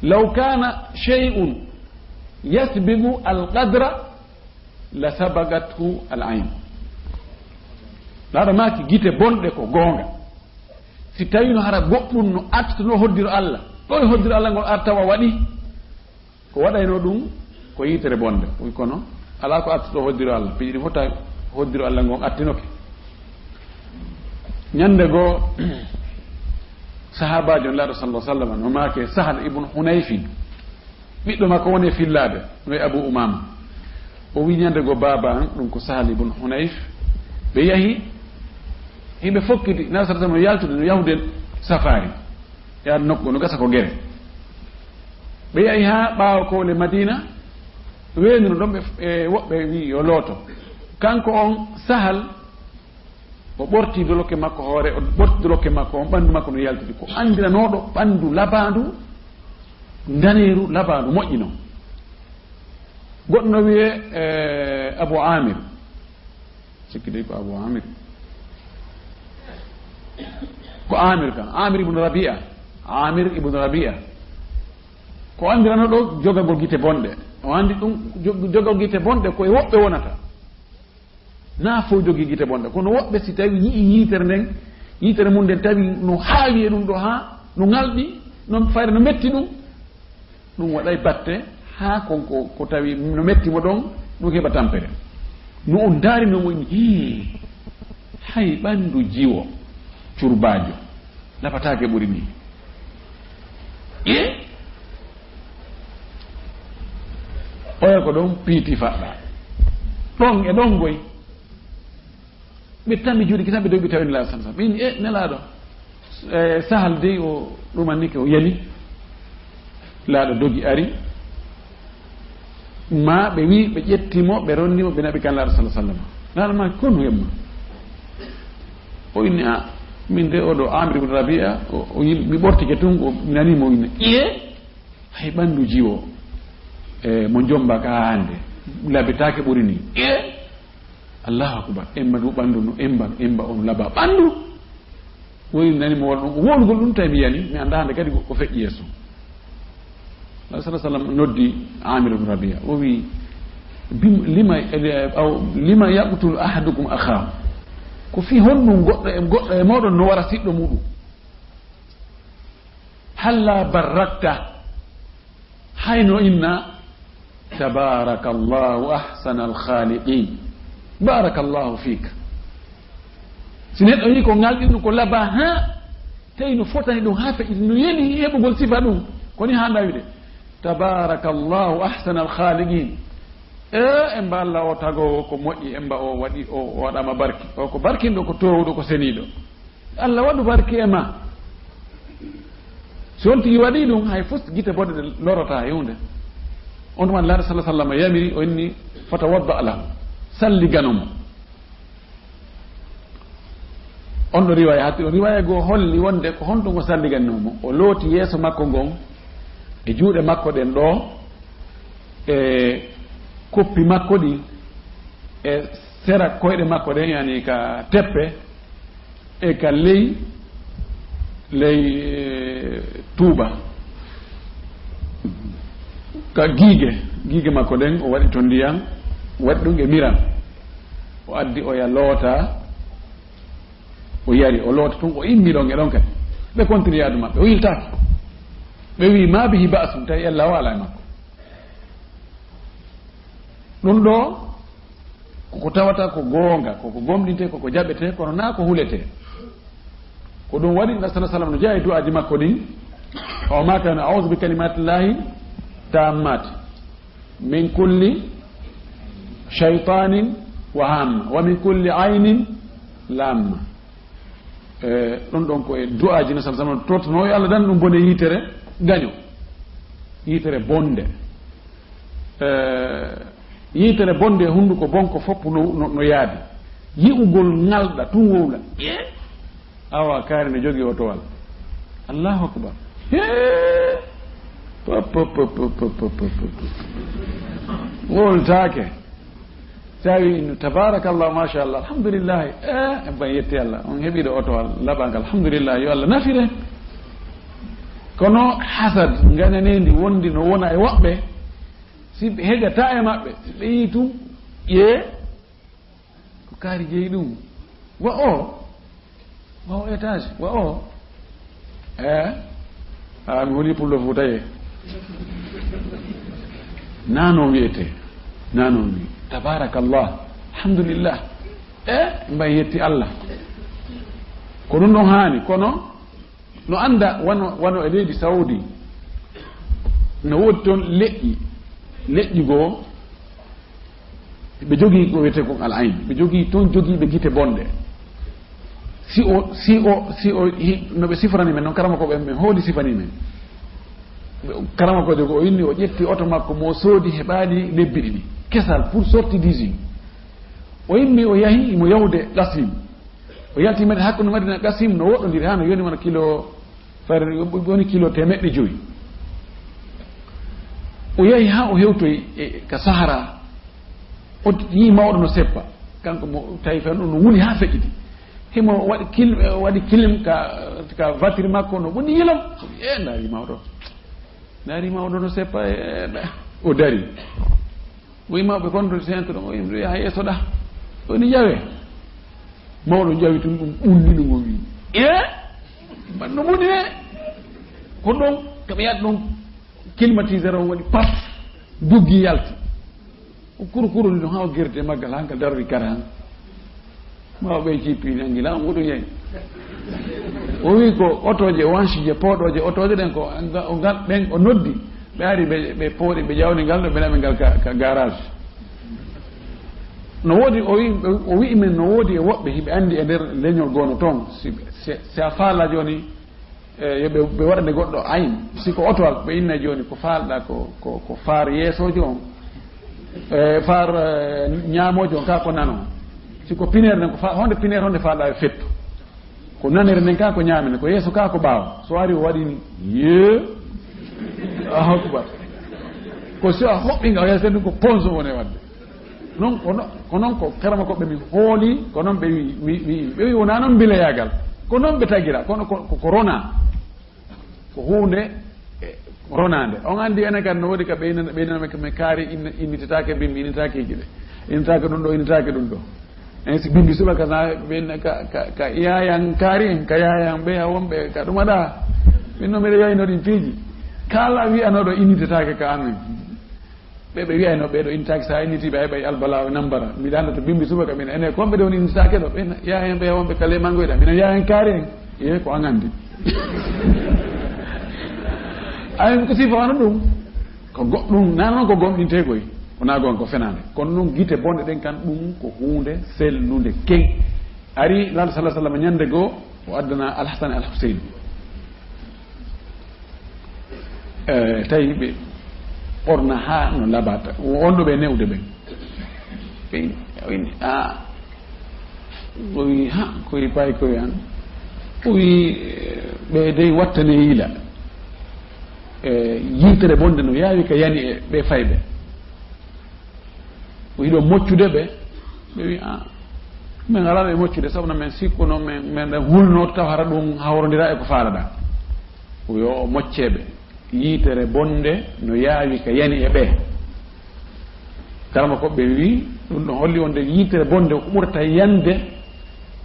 Law kana shay'un yasbiqu al qadra la sabaqathu al ayn. Laaɗo maaki gite bonɗe ko goonga. Si tawino hara goɗɗum no artuno hoddiro Allah, ɗo e hoddiro Allah ngol artawa waɗi, ko waɗayno ɗum ko yitere bonde. Wi kono alaa ko artuto hoddiro Allah. Piiji ɗi fof tawi hoddiro Allah ngon attinoke. Ñande goo, Sahaabaajo Nulaaɗo sallallahu alaihi wasallam no maake Sahal ibn Hunayfin. Ɓiɗɗo makko woni e fillaade, no e Abu Umaama. O wi, "Ñande go baaba an, ɗum ko Sahal ibn Hunayf." Ɓe yahi, himɓe fokkiti, Nulaaɗo sallallahu alaihi wasallam no yaltude, no yahude safaari. Yaade nokku, no gasa ko gere. Ɓe yahi haa ɓaawo koole Madina, weenuno ɗon ɓe, e woɓɓe wi yo looto. Kanko on Sahal, o ɓorti dolokke makko hoore, o ɓorti dolokke makko, on ɓanndu makko no yaltidi. Ko anndiranooɗo ɓanndu labaandu, ndaneeru labaandu moƴƴino. Goɗɗo no wiyee, eh, Abu Amir. Sikki dey ko Abu Amir. Ko Amir kan, Amir ibn Rabi'a. Amir ibn Rabi'a. Ko anndiranooɗo jogagol gite bonɗe. O anndi ɗum, jog-, jogagol gite bonɗe ko e woɓɓe wonata. Na fof jogii gite bonɗe. Kono woɓɓe si tawi yi'i yiitere nden, yiitere mum nden tawi no haawi e ɗum ɗo haa no ŋalɗi, no fayre no metti ɗum, ɗum waɗay batte haa kon ko, ko tawi no metti mo ɗon, ɗum heɓa tampere. No on ndaari no mo inni, "Hii, hay ɓanndu jiwo curbaajo." Lapataake ɓuri ni. Ye? Oya ko ɗon piiti faɗɗa. Ɗon e ɗon goy. Ɓe tammi juuɗe kisan ɓe dogi ɓe tawi Nelaaɗo sam sam. Ɓe inni, "E, Nelaaɗo, e, Sahal dey o ɗumannike o yani." Laaɗo dogi ari. Ma ɓe wi, ɓe ƴetti mo, ɓe ronni mo, ɓe naɓi kan Laaɗo sallallahu alaihi wasallam. Laaɗo ma, "Ko honɗum heɓi ma?" O inni, "A, min de oɗo Amir ibn Rabi'a, o, o yim-, mi ɓortike tun, o, mi nani mo inna." Iye? Hay ɓanndu jiwo, e, mo jomba ka hannde, labitaake ɓuri ni. Iye? Allahu akbar. Emba du ɓanndu no emba, emba on laba ɓanndu. Woni nani mo wala ɗum, ko wowlugol ɗum tawi mi yani, mi anndaa hannde kadi ko, ko feƴƴi yeeso. Nabi sallallahu alaihi wasallam noddi Amir ibn Rabi'a. O wi, "Bim-, lima, eh, aw, lima yaqtulu ahadukum akhahu?" Ko fii honɗum goɗɗo e, goɗɗo e mooɗon no wara siɗɗo muɗum? "Halla barakta?" Hayno inna, "Tabarakallahu ahsanal khaliqin. Barakallahu fik." Si neɗɗo yii ko ngalɗinɗo ko laba haa tawi no fotani ɗum haa feƴƴiti, no yeli heɓugol sifa ɗum, ko ni haa ndawide, "Tabarakallahu ahsanal khaliqin." E, emba Allah o tagowo ko moƴƴi, emba o waɗi, o, o waɗama barki. O ko barkinɗo, ko towuɗo, ko seniiɗo. Allah waɗu barki e ma. Si on tigi waɗi ɗum, hay fus gite bonɗe ɗe lorata e huunde. On tuma Laaɗo sallallahu alaihi wasallam yamiri, o inni, "Fatawadda lahu." Salligano mo. On ɗo riwaya hatti, o riwaya goo holli wonde ko honɗum o salliganno mo. O looti yeeso makko ngon e juuɗe makko ɗen ɗo, e koppi makko ɗin, e sera koyɗe makko ɗen, yani ka teppe, e ka ley, ley, eh, tuuba, ka giige, giige makko ɗen, o waɗi to ndiyan, waɗi ɗum e miran. O addi oya loota, o yari, o loota tun, o immi ɗon e ɗon kadi. Ɓe continue yaadu maɓɓe, o yiltaaki. Ɓe wi, "Ma bihi ba'sun," tawi ella o alaa e makko. Ɗum ɗo, koko tawata ko goonga, koko gomɗinte, koko jaɓete, kono naa ko hulete. Ko ɗum waɗi, Nabi sallallahu alaihi wasallam no jeyaa e du'aaji makko ɗin, o maaka no, "A'udhu bi kalimatillahi tammati min kulli shaytanin wa hamma, wa min kulli aynin lamma." E, ɗum ɗon ko e du'aaji Nabi sallallahu alaihi wasallam, tortuno yo Allah dan ɗum bone yitere gaño, yitere bonde. Eh, yitere bonde e hunnduko bonko fof no, no, no yaadi. Yi'ugol ŋalɗa tun wowla. Ƴee! Awa kaari ne jogii otowal. Allahu akbar. Hee! Pop, pop, pop. Wowltaake. Tawi no, tabarakallah, machallah, alhamdulillah. Eh, en mbaɗi yetti Allah. On heɓiiɗo otowal laɓangal. Alhamdulillah, yo Allah nafire. Kono hasad, ngañaneendi wondi no wona e woɓɓe. Si ɓe heƴata e maɓɓe, si ɓe yii tun, ƴee, ko kaari jeyi ɗum. Wa o, wa o étage, wa o. Eh? Ah, mi woni pullo Fuuta ye. Nano wiyete. Nano wi. Tabarakallah. Alhamdulillah. Eh, mbay yetti Allah. Ko ɗum ɗon haani, kono No annda wano, wano e leydi Saudi, no woodi toon leƴƴi, leƴƴi goo, ɓe jogii ko wiyetee kon al ayn, ɓe jogii toon jogiiɓe gite bonɗe. Si o, si o, si o, hi-, no ɓe siforani men noon, karama ko ɓe, ɓe hooli sifanii men. Karama ko jogo o inni, o ƴetti oto makko mo soodi heɓaali lebbi ɗiɗi. Kesal pour sortie d'usine. O immi o yahi, imo yahude Qasim. O yalti Mad-, hakkunde Madina Qasim no woɗɗondiri haa no yoni wona kilo, fayre woni kilo teemeɗɗe joyi. O yahi haa o hewtoyi e ka Sahara. O yii mawɗo no seppa. Kanko mo tawi fen ɗum no wuli haa feƴƴiti. Himo waɗi kil-, waɗi kilim ka, ka batiri makko no woni yilom. E, ndaari mawɗo. Ndaari mawɗo no seppa, e, o dari. O yii mawɓe kon to centre ɗon, o yii haa yeeso ɗa. Woni ƴawe. Mawɗo ƴawi tun ɗum ɓulli ɗum o wii. E? Mbanno moni e? Ko ɗon, kam yaɗ ɗon. Climatiseur on waɗi paf, duggi yalti. O kurkuroni ɗum haa o gerti e maggal, haa ngal darori kara han. Ma o ɓe jippi nangi, laamu ɗum yehi. O wi ko otooje, wancuuje pooɗooje, otooje ɗen ko nga-, o ngal, ɓen o noddi. Ɓe ari ɓe, ɓe pooɗi, ɓe ƴawni ngal ɗo, ɓe naɓi ngal ka, ka garage. No woodi, o wi, o wi'i men no woodi e woɓɓe hiɓe anndi e nder leñol goono toon. Si, si, si a faalaa jooni, e, yo ɓe, ɓe waɗane goɗɗo ayn. Si ko otoal, ɓe inna jooni ko faalɗaa ko, ko, ko faar yeesoojo on. E, faar, e, ñaamoojo on, kaa ko nano. Si ko pineer nden, ko fa-, honde pineer, honde faalɗaa e fettu. Ko nanere nden kaa ko ñaamene, ko yeeso kaa ko ɓaawo. So ari o waɗi ni, yee, Allahu akbar. Ko si a hoɓɓi nga o yeeso ɗum ko ponso woni e waɗde. Non, ko no-, ko non ko karama ko ɓe mi hooli, ko non ɓe wi, wi, wi, ɓe wi wonaa non mbileyaagal. Ko non ɓe tagira, kono ko, ko, ko rona. Ko huunde, e, ronaande. On anndi enen kan no woodi ka ɓe inana, ɓe inana men, men kaari inna-, innitetaake bimbi, innitaake yiɗe. Innitaake ɗum ɗo, innitaake ɗum ɗo. En si bimbi suɓa ka na-, ɓe inna ka, ka, ka yaayan kaari en, ka yaayan ɓe, a wonɓe ka ɗum waɗa. Min no miɗo yayno ɗin piiji. Kala wi'anooɗo innitetaake ka amen. Ɓe, ɓe wi'ayno ɓee ɗo innitaaki, so a innitii ɓe, a heɓay albalaawe nambara. Mbiɗa annda to bimbi subaka, mbiɗa ene ko ɓe ɗon innitaake ɗo, ɓe na-, yaa heen ɓe wonɓe ka lemangoyɗa, mbiɗa yaa heen kaari en. Yee ko an anndi. Ayen ko sifa wano ɗum. Ko goɗɗum, naa noon ko gomɗinteegoy. Ko naa goon ko fenaande. Kono noon gite bonɗe ɗen kan ɗum ko huunde sellunde keŋ. Ari Laaɗo sallallahu alaihi wasallam ñande goo, o addana Al Hasan e Al Huseyn. Eh, tawi ɓe ɓorna haa no labata. Wonɗo ɓe newde ɓen. Ɓe, o inni, "Ah." O wi, "Ha, ko wi payi ko wi an." O wi, eh, "Ɓe dey wattane yila. Eh, yintere bonde no yaawi ka yani e ɓe fayɓe." O yiɗo moccude ɓe. Ɓe wi, "Ah, min alaa ɓe moccude, sabu no min sikkuno, min, min ɗen hulno taw hara ɗum hawrondira e ko faalaɗaa." O yo o mocce ɓe. Yitere bonde no yaawi ka yani e ɓe. Karama ko ɓe wi, ɗum ɗon holli wonde yitere bonde ko ɓurata yande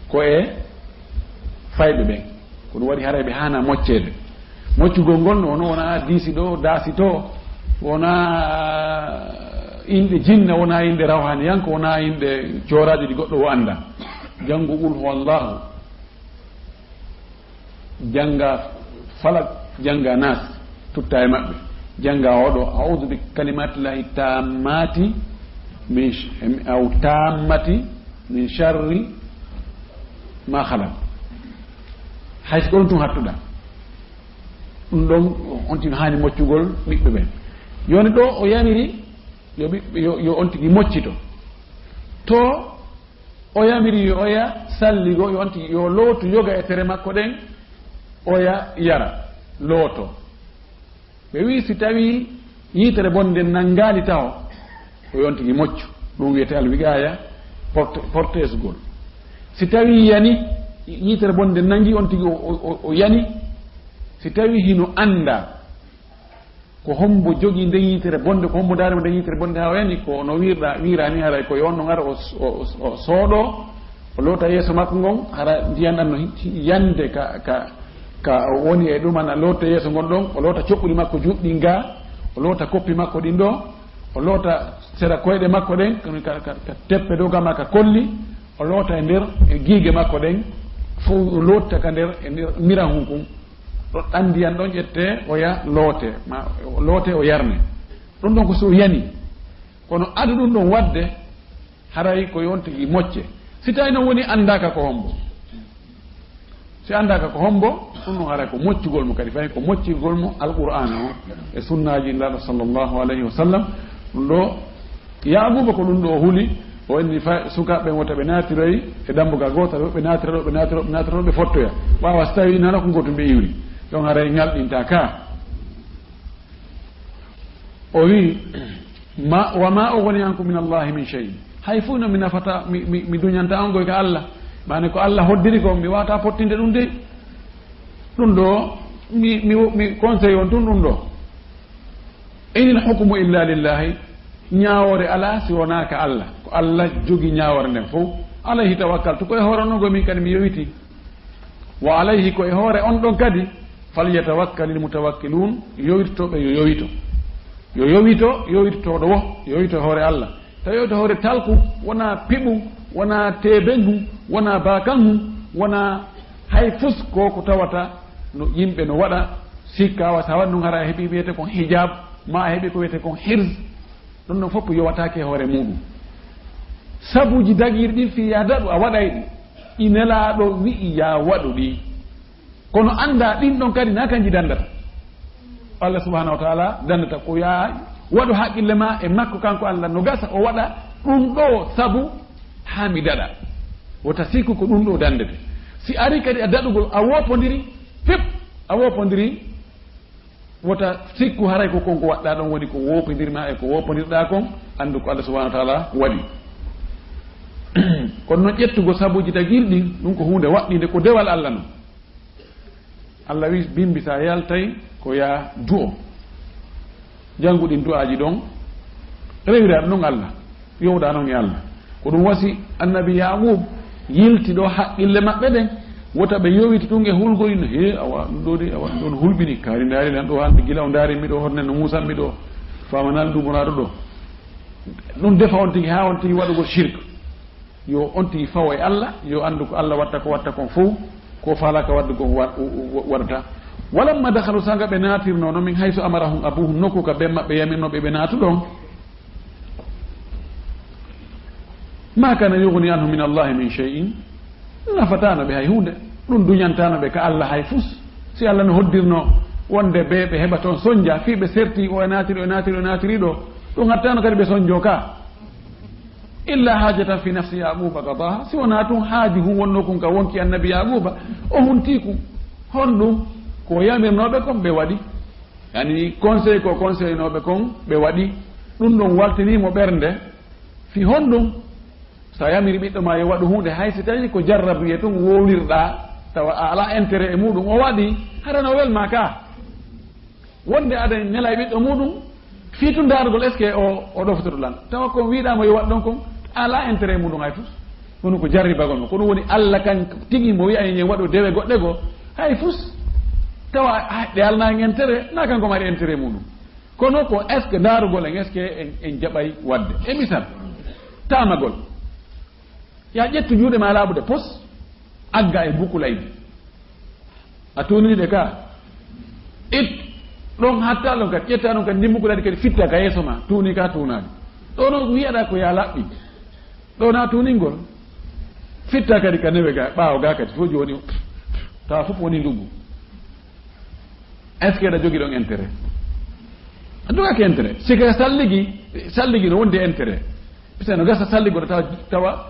ko e fayɓe ɓen. Ko ɗum waɗi haray ɓe haana mocceede. Moccugol ngol no, no wona diisi ɗo, daasi to, wona inɗe jinna, wona inɗe rawhaniyanko, wona inɗe cooraaji ɗi goɗɗo o annda. Janngu Qul huwallahu, jannga Falak, jannga Nas, tutta e maɓɓe. Jannga oɗo, "A'udhu bi kalimatillahi tammati min sh-, aw tammati min sharri ma khalaq." Hay so ko ɗum tun hattuɗaa. Ɗum ɗon on tigi haani moccugol ɓiɓɓe ɓen. Jooni ɗo o yamiri yo ɓiɓɓe, yo, yo on tigi moccito. To o yamiri yo oya salligo, yo on tigi yo lootu yoga e tere makko ɗen, oya yara, looto. Ɓe wi si tawi yitere bonde nangaali taho, o yon tigi moccu. Ɗum wiyete alwiqaya, porte-, portesgol. Si tawi yani, yitere bonde nangi on tigi o, o, o, o yani, si tawi hino anda ko hombo jogi nde yitere bonde, ko hombo daari mo nde yitere bonde haa o yani, ko no wirɗa, wira ni haray ko yo on no ngara o, o, o, o sooɗo, o loota yeeso makko ngon, hara ndiyan ɗan no hi-, hi-, yande ka, ka, ka o woni e ɗum, ana loota yeeso ngon ɗon, o loota coɓɓuli makko juuɗɗi nga, o loota koppi makko ɗin ɗo, o loota sera koyɗe makko ɗen, ka, ka, ka, ka teppe dow gama ka kolli, o loota e nder e giige makko ɗen, fow o lotta ka nder e nder mirahu kun. Ɗo ɗan ndiyan ɗon ƴettee, o ya lootee, ma lootee, o yarnee. Ɗun ɗon ko si o yanii. Kono ado ɗun ɗon waɗde, haray ko yo on tigi mocce. Si tawii non woni anndaaka ko hombo. Si anndaaka ko hombo, ɗun ɗon haray ko moccugol mo kadi, fay ko moccugol mo Alqur'aana on e sunnaaji Nulaaɗo sallallahu alayhi wa sallam. Ɗun ɗoo, Yaaquuba ko ɗun ɗoo o huli, o inni fa-, sukaaɓe ɓen wota ɓe naatiroy e dambugal gootal, ɓe naatira ɗoo, ɓe naatira ɗoo, ɓe naatira ɗoo, ɓe fottoya. Ɓaawo si tawii nana ko gootum ɓe iwri. Ɗon haray ngalɗinta ka. O wi'i, "Ma, wa ma ughni ankum min Allahi min shay." Hay fuu no mi nafata, mi, mi, mi duñanta on goy ka Allah. Maani ko Allah hoddiri ko, mi waata fottinde ɗun de. Ɗun ɗoo, mi, mi, mi conseil on tun ɗun ɗoo. Inil hukmu illa lillahi. Ñaawoore alaa si wonaa ka Allah. Ko Allah jogi ñaawoore nden fow. Alayhi tawakkaltu, ko e hoore on goy min kadi mi yowiti. Wa alayhi, ko e hoore on ɗon kadi, falyatawakkalil mutawakkiluun, yowitotooɓe yo yowito. Yo yowito, yowitotooɗo wo, yowito e hoore Allah. Tawi yowito hoore talku, wonaa piɓu, wonaa teebengu, wonaa baakangu, wonaa hay fus ko ko tawata no yimɓe no waɗa sikka, wa si a waɗi ɗun hara a heɓi wiyete kon hijab, ma a heɓi ko wiyete kon hirz. Ɗun ɗon fof yowataake e hoore muuɗum. Sabuuji dagiiɗi ɗin fii yaa daɗu a waɗay ɗi, ɗi Nelaaɗo wi'i yaa waɗu ɗi. Kono anndaa ɗin ɗon kadi na kanji dandata. Allah subhanahu wa ta'ala dandata ko yaa waɗu haqqille ma e makko kanko Allah no gasa o waɗa ɗun ɗoo sabu haa mi daɗa. Wota sikku ko ɗun ɗoo dandete. Si ari kadi a daɗugol a woopondiri, pip, a woopondiri, wota sikku haray ko kon ko waɗɗaa ɗon woni ko woopindir ma e ko woopondirɗaa kon, anndu ko Allah subhanahu wa ta'ala waɗi. Kono non ƴettugol sabuuji dagiiɗi ɗin, ɗun ko huunde waɗɗinde, ko dewal Allah non. Allah wi'i, bimbi si a yaltay ko yaa du'o. Janngu ɗin du'aaji ɗon, rewira ɗun Allah. Yowɗa non e Allah. Ko ɗun wasi annabi Yaqub yilti ɗoo haqqille maɓɓe ɗen, wota ɓe yowiti ɗun e hulgol ino, he, awa, ɗun ɗoo de, awa, ɗun ɗoo no hulɓini, kaari ndaari lan ɗoo hannde, gila o ndaari mi ɗoo, honne no muusan mi ɗoo, faamanaali nduuɓunaaɗo ɗoo. Ɗun defa on tigi, haa on tigi waɗugol shirk. Yo on tigi fawo e Allah, yo anndu ko Allah watta ko watta kon fow, ko faalaaka waɗde kon wa-, wa-, waɗata. Walamma dakhalu, sanga ɓe naatirnoo non, min haysu amarahum abuhum, nokku ka ben maɓɓe yamirnoo ɓe ɓe naatu ɗon. Ma kana yughni anhum min Allahi min shay'in, nafataano ɓe hay huunde, ɗun duñantaano ɓe ka Allah hay fus. Si Allah no hoddirnoo wonde ɓe, ɓe heɓa ton sonja, fii ɓe serti o e naatiri, o e naatiri, o e naatiri ɗoo, ɗun hattaano kadi ɓe sonjoo ka. Illa hajatan fi nafsi Yaquba qadaha, si wonaa tun haaju hun wonnoo kun ka wonki annabi Yaquba, o huntii kun. Honɗun? Ko yamirnooɓe kon ɓe waɗi. Yani conseil ko conseilnooɓe kon ɓe waɗi. Ɗun ɗon waltinii mo ɓernde. Fii honɗun? Si a yamiri ɓiɗɗo ma yo waɗu huunde, hay si tawii ko jarrabuye tun wowlirɗaa, tawa a alaa intérêt e muuɗun, o waɗi, hara no welmaa ka. Wonde aɗa nela e ɓiɗɗo muuɗun, fii tun ndaarugol, est-ce que o, o ɗoftoto lan? Tawa ko wi'ɗaa mo yo waɗ ɗon kon, a alaa intérêt e muuɗun hay fus. Kono ko jarribagol mo. Ko ɗun woni Allah kan tigi mo wi'a en waɗu dewe goɗɗe goo, hay fus. Tawa, ah, ɗe alnaa en intérêt, na kanko mari intérêt muuɗun. Kono ko est-ce que ndaarugol en, est-ce que en, en jaɓay waɗde? E misal, taamagol. Yaa ƴettu juuɗe maa laaɓuɗe pos, agga e mbukulaydi. A tuunii ɗe ka? It ɗon hatta ɗon kadi, ƴetta ɗon kadi, ndi mbukulaydi kadi fitta ka yeeso maa, tuunii ka tuunaali. Ɗoo no wi'aɗaa ko yaa laɓɓi. Ɗoo na tuuningol. Fitta kadi ka newe ga, ɓaawo ga kadi, fof jooni, tawa fof woni ndugu. Est-ce que eɗa jogii ɗon intérêt? A jogaaki intérêt. Si ka salligi, salligi no wondi e intérêt. Puisque no gasa salligo tawa, tawa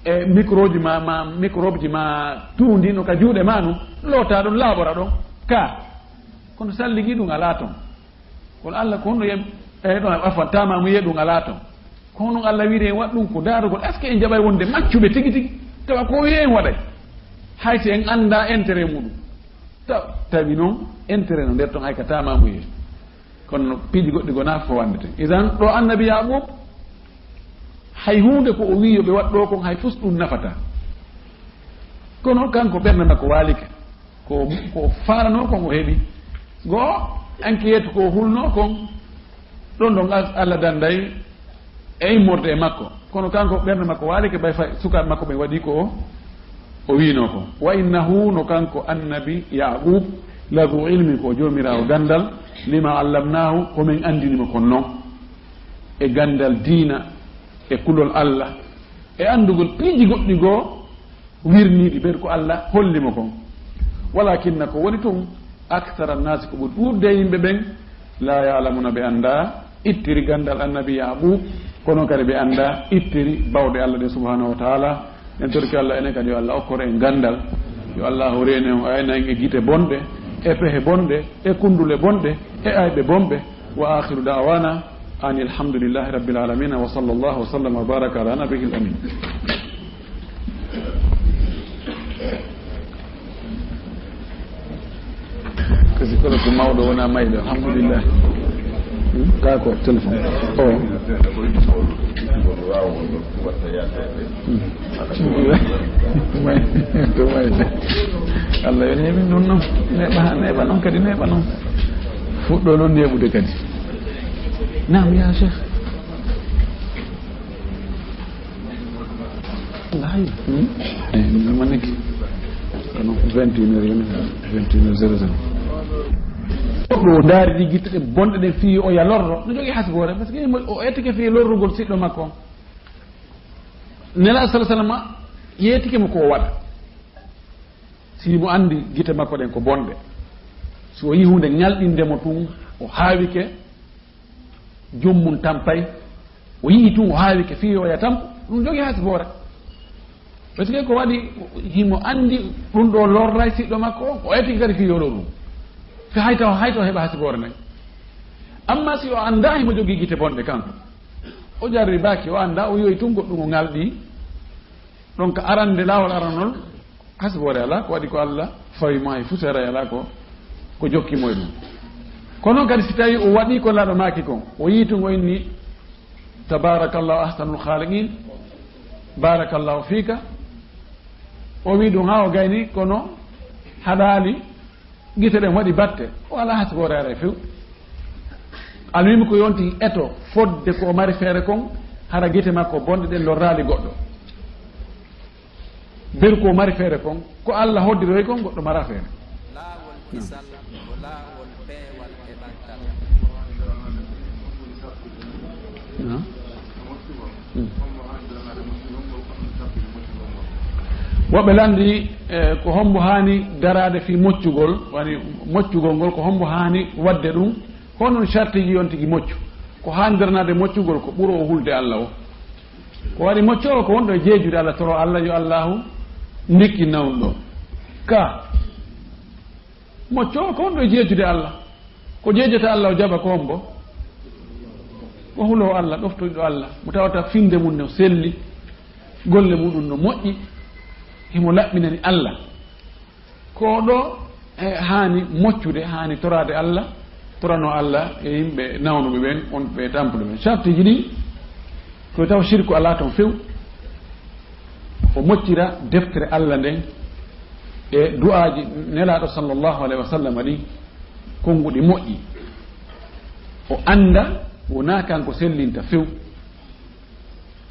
e microji ma, ma microbeji ma tuundi no ka juuɗe ma no, loota ɗon, laaɓora ɗon, ka. Kono salligi ɗum alaa ton. Kono Allah ko honno yem-, e ɗon, afwan, tama mu ye ɗum alaa ton. Ko honno Allah wiiri en waɗ ɗum ko daarugol? Est-ce que en jaɓay wonde maccuɓe tigi tigi? Tawa ko wi'i en waɗay. Hay si en annda intérêt muɗum. Ta-, tawi noon intérêt no nder ton hay ka tama mu ye. Kono no piiji goɗɗi gona ko wande ten. Idan ɗo annabi Yaqub hay huunde ko o wi'i yo ɓe waɗ ɗo kon hay fus ɗum nafata. Kono kanko ɓernde makko waalike. Ko, ko faalano kon o heɓi. Goo, enquête ko hulno kon, ɗon ɗon Al-, Allah danday e immorde e makko. Kono kanko ɓernde makko waalike bay fa sukaaɓe makko ɓe waɗi ko o, o wiino kon. Wa innahu, no kanko annabi Yaqub, Lazu ilmi ko joomiraawo ganndal, lima allamnaahu, ko min anndini mo kon non. E ganndal diina, e kulol Allah, e anndugol piiji goɗɗi goo wirniiɗi ɓen ko Allah holli mo kon. Walakinna ko woni tun, aksara naasi ko ɓuri ɗuuɗde e yimɓe ɓen, laa ya'lamuna ɓe anndaa, ittiri ganndal annabi Yaqub, kono kadi ɓe anndaa ittiri bawɗe Allah ɗen subhanahu wa taala. En torki Allah enen kadi yo Allah okkor en ganndal, yo Allah reene on ayna en e gite bonɗe, e pehe bonɗe, e kunndule bonɗe, e ayɓe bonɓe. Wa akhiru da'wana anil hamdulillahi rabbil alamin, wa sallallahu wa sallam wa baraka ala nabiyil amin. Kasi kono ko mawɗo wona mayɗo, alhamdulillah. Hmm? Ka ko téléphone. O. Hmm. To mayde. To mayde. Allah yo neeɓi ɗum noon. Neeɓa, neeɓa noon kadi, neeɓa noon. Fuɗɗo noon neeɓude kadi. Naam, ya Cheikh. Laay. Hmm? Eh, ɗum ma nekki. Kono vingt et une heures yoni, vingt et une heures zéro zéro. Ɗo ndaari ɗi gitte ɗe bonɗe ɗen fii o ya lorro. No jogii hasboore, parce que mo, o ettike fii lorrugol siɗɗo makko on. Nela sallallahu alaihi wasallam yeetike mo ko o waɗa. Si mo anndi gite makko ɗen ko bonɗe. Si o yii huunde ñalɗinde mo tun, o haawike, joom mun tampay, o yi'i tun o haawike fii o ya tampo, ɗum jogii hasboore. Parce que ko waɗi himo anndi ɗum ɗo lorray siɗɗo makko, o ettike kadi fii yo lor ɗum. Fi hay taw, hay taw heɓa hasboore nden. Amma si o anndaa himo jogii gite bonɗe kanko, o jarribaaki, o anndaa, o yowi tun goɗɗum o ŋalɗi. Donc arande laawol aranol, hasboore alaa, ko waɗi ko Allah fawi mo hay fusere alaa ko, ko jokki mo e ɗum. Kono kadi si tawi o waɗi ko Nulaaɗo maaki kon, o yii tun o inni, "Tabarakallahu ahsanul khaliqin, barakallahu fika." O wii ɗum haa o gayni, kono haɗaali, gite ɗen waɗi batte, o alaa hasboore haray few. Almuhim ko yonti eto fodde ko o mari feere kon, hara gite makko bonɗe ɗen lorraali goɗɗo. Beru ko o mari feere kon, ko Allah hoddiroy kon, goɗɗo mara feere. Laawol kisal ko laawol peewal e ɓantal. Hmm. Woɓɓe lanndi, eh, ko hombo haani daraade fii moccugol, woni moccugol ngol, ko hombo haani waɗde ɗum, hono sartiiji yon tigi moccu. Ko haani daranaade moccugol ko ɓuro o hulde Allah o. Ko waɗi moccoowo ko wonɗo e jeejude Allah, toro Allah yo Allahu ndikki nawnuɗo. Ka moccoowo ko wonɗo e jeejude Allah. Ko jeejata Allah o jaɓa ko hombo? Ko huloowo Allah, ɗoftoyɗo Allah, mo tawata finnde mum no selli, golle muɗum no moƴƴi, himo laɓɓinani Allah. Ko ɗo, eh, haani moccude, haani toraade Allah, torano Allah e yimɓe nawnuɓe ɓen, on ɓe tampuɓe ɓen. Sartiiji ɗin, ko taw shirku alaa ton few. O moccira deftere Allah nden e du'aaji Nelaaɗo sallallahu alaihi wasallam ɗin, konnguɗi moƴƴi. O annda wonaa kanko sellinta few.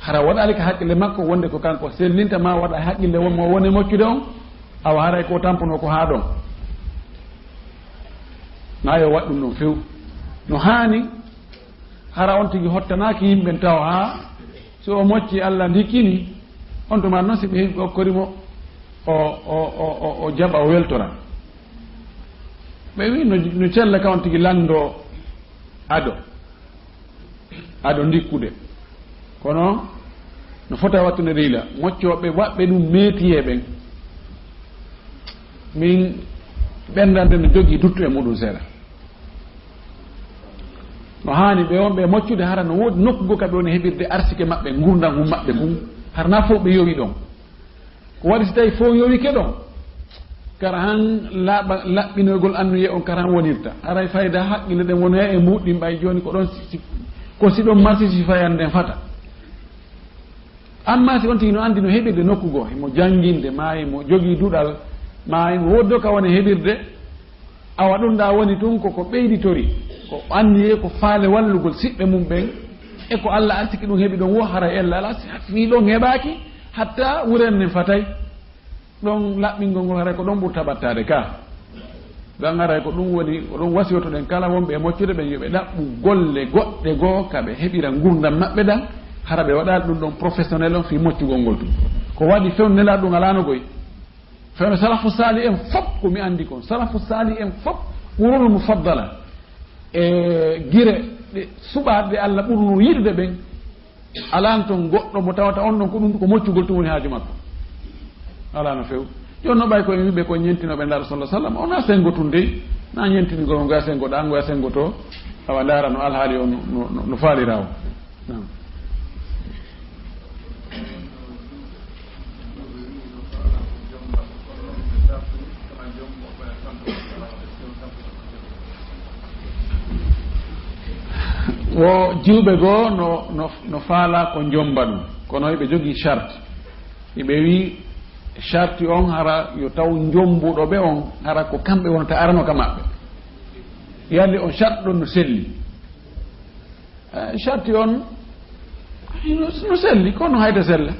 Hara waɗaali ka hakkille makko wonde ko kanko sellinta, ma waɗa e hakkille won mo woni moccude on, awa haray ko tampuno ko haa ɗon. Ma yo waɗ ɗum ɗon few. No haani, hara on tigi hottanaaki yimɓe taw haa so o mocci Allah ndikkini, on tuma noon si ɓe heɓi ɓe okkori mo, o, o, o, o, o jaɓa, o weltora. Ɓe wi no, no cella ka on tigi lanndo ado. Aɗo ndikkude. Kono no fota wattude riila. Moccooɓe waɓɓe ɗum meetiyee ɓen. Min ɓenndande no jogii duttu e muɗum seeɗa. No haani ɓe on ɓe moccude, hara no woodi nokku goo ka ɓe woni heɓirde arsike maɓɓe, ngurndan hum maɓɓe kun. Hara na fof ɓe yowi ɗon. Ko waɗi si tawi fof yowike ɗon? Kara han laaɓa-, laɓɓinoygol annuye on kara han wonirta. Haray fayda haqqille ɗen won he e muɗɗin ɓay jooni ko ɗon si, si, ko si ɗon marsi si fayande nden fata. Amma si on tigi no anndi no heɓirde nokku goo, himo jannginde, maa himo jogii duɗal, maa himo woodi ka woni heɓirde, awa ɗum ɗa woni tun ko, ko ɓeyditori, ko anniye, ko faale wallugol siɓɓe mum ɓen, e ko Allah arsiki ɗum heɓi ɗon wo, haray ella ala, si fii ɗon heɓaaki, hatta wuren nden fatay. Ɗon laɓɓingol ngol haray ko ɗon ɓurta ɓattaade ka. Ɗan aray ko ɗum woni, ko ɗum wasiyotoɗen kala wonɓe e moccude ɓen, yo ɓe ɗaɓɓu golle goɗɗe goo ka ɓe heɓira ngurndan maɓɓe ɗan, hara ɓe waɗaali ɗum ɗon professionnel on fii moccugol ngol tun. Ko waɗi fewndo Nelaaɗo ɗum alaano goy. Fewndo salafu saali en fop, ko mi anndi kon, salafu saali en fop, qurunul mufaddala, e gire ɗe suɓaaɓe Alla ɓurno yiɗude ɓen, alaano ton goɗɗo mo tawata on ɗon ko ɗum ko moccugol tun woni haaju makko. Alaa no few. Jooni no ɓay ko en wiɓe ko ñentinoɓe ndaa Rasulullah sallam, on a sengo tun dey, na ñentinigol ngo a sengo ɗa, ngo a sengo to, awa ndaara no alhaali on no, no, no, no faalira o. Naam. Wo jiwɓe goo no, no, no faalaa ko jommba ɗum, kono hiɓe jogii charte. Hiɓe wi'i charte on hara yo taw jommbuɗo ɓe on, hara ko kamɓe wonata arano ka maɓɓe. Yande on charte ɗon no selli. Eh, charte on no, no selli, kono hayta sella.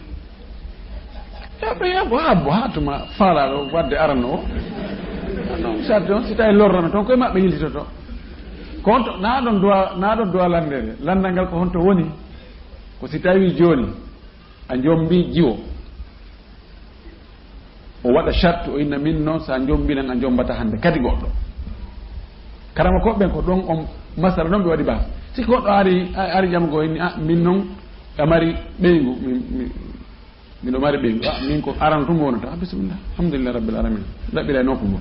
Yaɓe yaɓo habbo haa tuma faalaaɗo waɗde arano o. Ɗon charte on, si tawi lorrano toon, koye maɓɓe yiltitoto. Kono to, na ɗon duwa, na ɗon duwa lanndede. Lanndal ngal ko honto woni? Ko si tawi jooni a jommbi jiwo, o waɗa charte, o inna min noon, so a jommbi nan, a jommbata hannde kadi goɗɗo. Karamokooɓe ɓen ko ɗon on masala noon ɓe waɗi baas. Si goɗɗo ari, a-, ari ƴamgo inni, "Ah, min noon, a mari ɓeyngu, min, min, miɗo mari ɓeyngu. Ah, min ko arano tun wonata." Ah, bisimilla. Alhamdulillah rabbil alamin. Ɗaɓɓiray nokku ngo.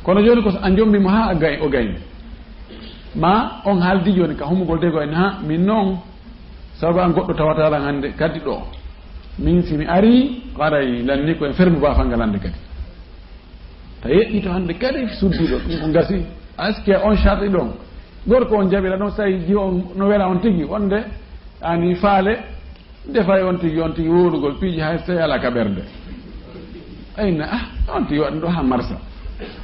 Kono jooni ko so a jommbi mo haa a gay-, o gayni. Ma on haaldi jooni ka humugol dego en, "Ha, min noon, sabu an goɗɗo tawata lan hannde kadi ɗo. Min si mi ari, haray lanni ko en fermu baafal ngal hannde kadi." Ta yeƴƴito hannde kadi sudduɗo, ɗum ko ngasi. Est-ce que on charte ɗon? Gorko on jaɓira ɗon, so tawi jiwo on no wela on tigi, wonde ani faale, defay on tigi, on tigi wowlugol piiji hay so tawi alaa ka ɓernde. Ayna, ah, on tigi waɗi ɗo ha marsa.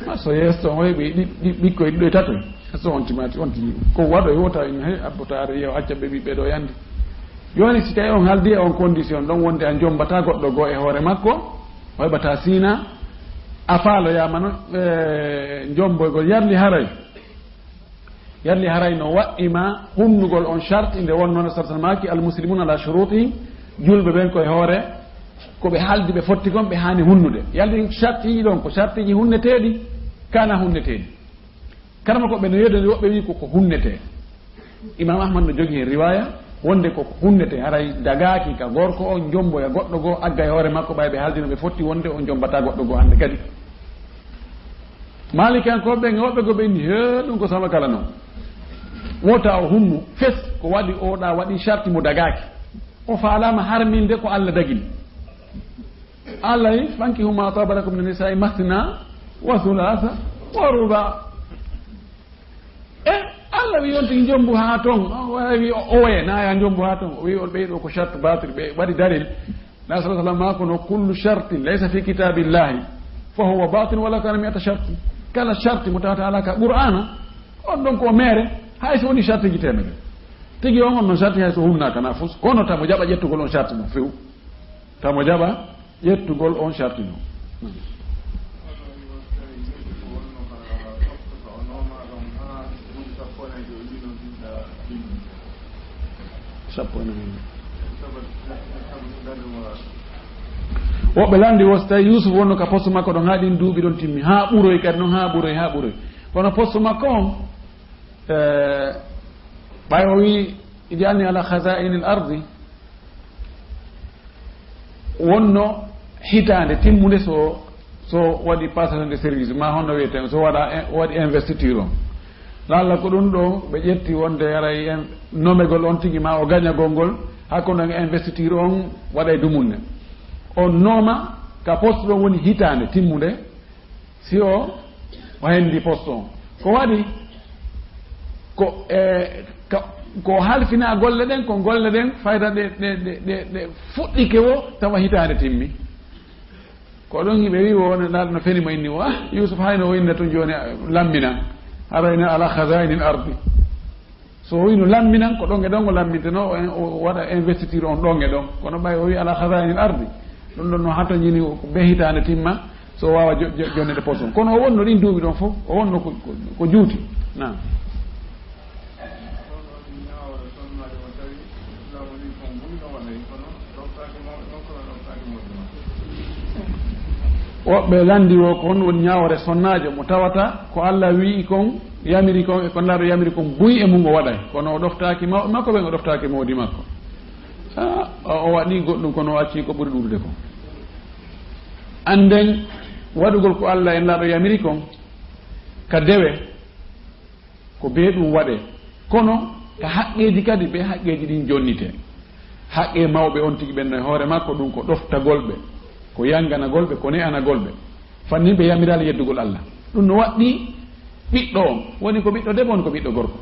Ma so yeeso on heɓi ɗi, ɗi, ɓikkoy ɗiɗo e tato. So on timati, on tigi ko waɗo e wota, ina he abbotaare yeewa acca ɓe ɓiɓɓe ɗo yandi. Jooni si tawi on haaldi e on condition ɗon wonde a jommbata goɗɗo goo e hoore makko, o heɓata siina, a faaloyaama no, e, jommboygol yarli haray. Yarli haray no waɗɗi ma hunnugol on charte nde wonno no sallallahu alayhi wa sallam maaki, "Al muslimuna ala shurutihim", julɓe ɓen koye hoore, ko ɓe haaldi ɓe fotti kon ɓe haani hunnude. Yalli charte ji ɗon ko charte ji hunneteeɗi, kana hunneteeɗi. Karamokooɓe no yeddani woɓɓe wi'i ko, ko hunnetee. Imam Ahmad no jogii heen riwaaya wonde ko, ko hunnetee, haray dagaaki ka gorko on jommboya goɗɗo goo, agga e hoore makko ɓay ɓe haaldino ɓe fotti wonde on jommbata goɗɗo goo hannde kadi. Maalikankooɓe ɓen e woɓɓe goo ɓe inni, "Hee, ɗum ko sama kala noon." Wota o hunnu fes ko waɗi o ɗa waɗi charte mo dagaaki. O faalaama harminde ko Alla dagini. Alla wi, "Fankihu ma taba lakum min nisai masna wa thulatha wa ruba." E, Alla wi on tigi jommbu haa ton. O wawi o, o waye, na ya jommbu haa ton. O wi on ɓeyɗo ko charte batil, ɓe waɗi dalil. Na sallallahu alaihi wasallam kono, "Kullu shartin laysa fi kitabillahi fa huwa batil wala kana mi'ata shartin." Kala charte mo tawata ala ka Qur'ana, on ɗon ko mere, hay so woni charte ji temedere. Tigi on, on non charte hay so hunnaaka na fus, kono tamo jaɓa ƴettugol on charte mo few. Tamo jaɓa ƴettugol on sharti no. Sappo e nayi. Woɓɓe lanndi wo, so tawi Yuusuf wonno ka poste makko ɗon, haa ɗin duuɓi ɗon timmi, haa ɓuroy kadi noon, haa ɓuroy, haa ɓuroy. Kono poste makko on, eh, ɓay o wi, "Ij'alni ala khaza'inil ardi." Wonno hitaande timmunde so, so waɗi passation de service, ma honno wiyeten, so waɗa in-, waɗi investiture on. Lalla ko ɗum ɗo ɓe ƴetti wonde aray en, nomegol on tigi ma o gañagol ngol, hakkunde investiture on waɗa e dumunne. On nooma ka poste ɗon woni hitaande timmunde, si o, o hendi poste on. Ko waɗi? Ko, e, ka, ko halfina golle ɗen, ko golle ɗen fayda ɗe, ɗe, ɗe, ɗe, ɗe fuɗɗike wo tawa hitaande timmi. Ko ɗon hiɓe wi wo, ne, no feni mo inni wo, "Ah, Yusuf hayno o inna tun jooni, ah, lamminan. Arayna ala khazainil ardi." So o wino lamminan, ko ɗon e ɗon o lamminteno, o, o waɗa investiture on ɗon e ɗon. Kono ɓay o wi ala khazainil ardi. Ɗum ɗon no hatonjini ko be hitaande timma. So o waawa jo-, jo-, jonnede poson. Kono o wonno ɗin duuɓi ɗon fof, o wonno ko, ko, ko juuti. Naam. Woɓɓe lanndi o kon woni ñaawoore sonnaajo mo tawata ko Allah wi'i kon, yamiri kon, e ko Nulaaɗo yamiri kon, buy e mum o waɗay. Kono o ɗoftaaki mawɓe makko ɓen, o ɗoftaaki moodi makko. Ah, o, o waɗi goɗɗum, kono o acci ko ɓuri ɗuuɗude kon. Annden waɗugol ko Allah e Nulaaɗo yamiri kon, ka dewe, ko bee ɗum waɗee. Kono ka haqqeeji kadi, bee haqqeeji ɗin jonnitee. Haqqee mawɓe on tigi ɓen no e hoore makko, ɗum ko ɗoftagol ɓe, ko yannganagol ɓe, ko ne'anagol ɓe. Fannin ɓe yamiraali yeddugol Allah. Ɗum no waɗɗii ɓiɗɗo on, woni ko ɓiɗɗo debbo, woni ko ɓiɗɗo gorko.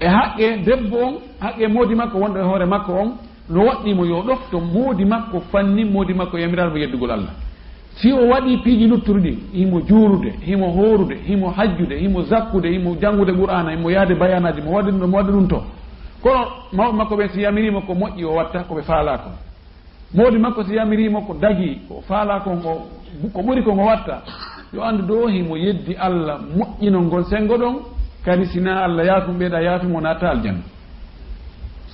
E haqqee debbo on, haqqee moodi makko wonɗo e hoore makko on, no waɗɗii mo yo ɗofto moodi makko, fannin moodi makko yamiraali mo yeddugol Allah. Si o waɗii piiji luttuɗi ɗin, himo juulude, himo hoorude, himo hajjude, himo zakkude, himo janngude Qur'aana, himo yaade bayaanaaji, mo waɗi ɗum, mo waɗi ɗum to. Kono mawɓe makko ɓen si yamirii mo ko moƴƴi o watta, ko ɓe faalaa kon. Moodi makko si yamirii mo ko dagii, ko faalaa kon, o, ko ɓuri kon o watta, yo anndu ɗoo himo yeddi Allah moƴƴinol ngol senngo ɗon, kadi si naa Allah yaafi mo, ɓeyda yaafi mo, o naata aljanna.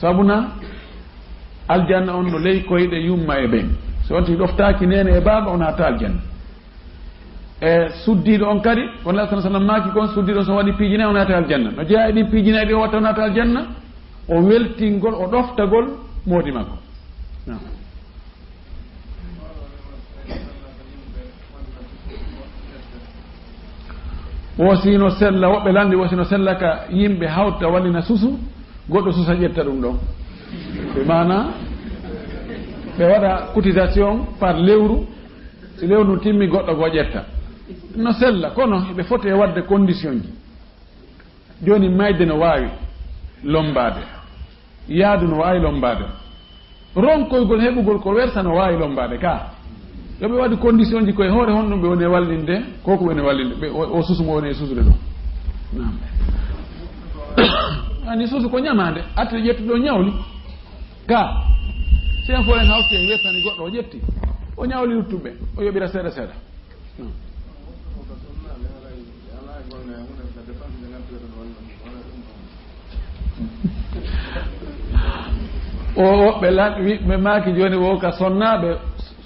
Sabu na aljanna on no ley koyɗe yumma e ben. So on tigi ɗoftaaki neene e baaba, o naata aljanna. E suddiiɗo on kadi, kono Allah sallallahu alaihi wasallam maaki kon, suddiiɗo on so waɗi piiji nayi, o naata aljanna. No jeyaa e ɗin piiji nayi ɗi o watta, o naata aljanna, o weltingol, o ɗoftagol moodi makko. Naam. Wo si no sella, woɓɓe lanndi wo si no sella ka yimɓe hawta wallina susu, goɗɗo susa ƴetta ɗum ɗon. Ɓe maana, ɓe waɗa cotisation par lewru, si lewru ndun timmi goɗɗo goo ƴetta. No sella, kono ɓe foti e waɗde condition ji. Jooni mayde no waawi lommbaade. Yaadu no waawi lommbaade. Ronkoygol heɓugol ko wersa no waawi lommbaade ka. Yo ɓe waɗu condition ji koye hoore honɗum ɓe woni e wallinde, ko ko woni e wallinde, ɓe o, o susu mo woni e susude ɗum. Naam. Ani susu ko ñamaande, ate ƴettuɗo ñawli. Ka. Si en fof en hawti en wettani goɗɗo o ƴetti. O ñawli luttuɓe, o yoɓira seeɗa seeɗa. Naam. O woɓɓe lan-, wi-, ɓe maaki jooni wo ka sonnaaɓe,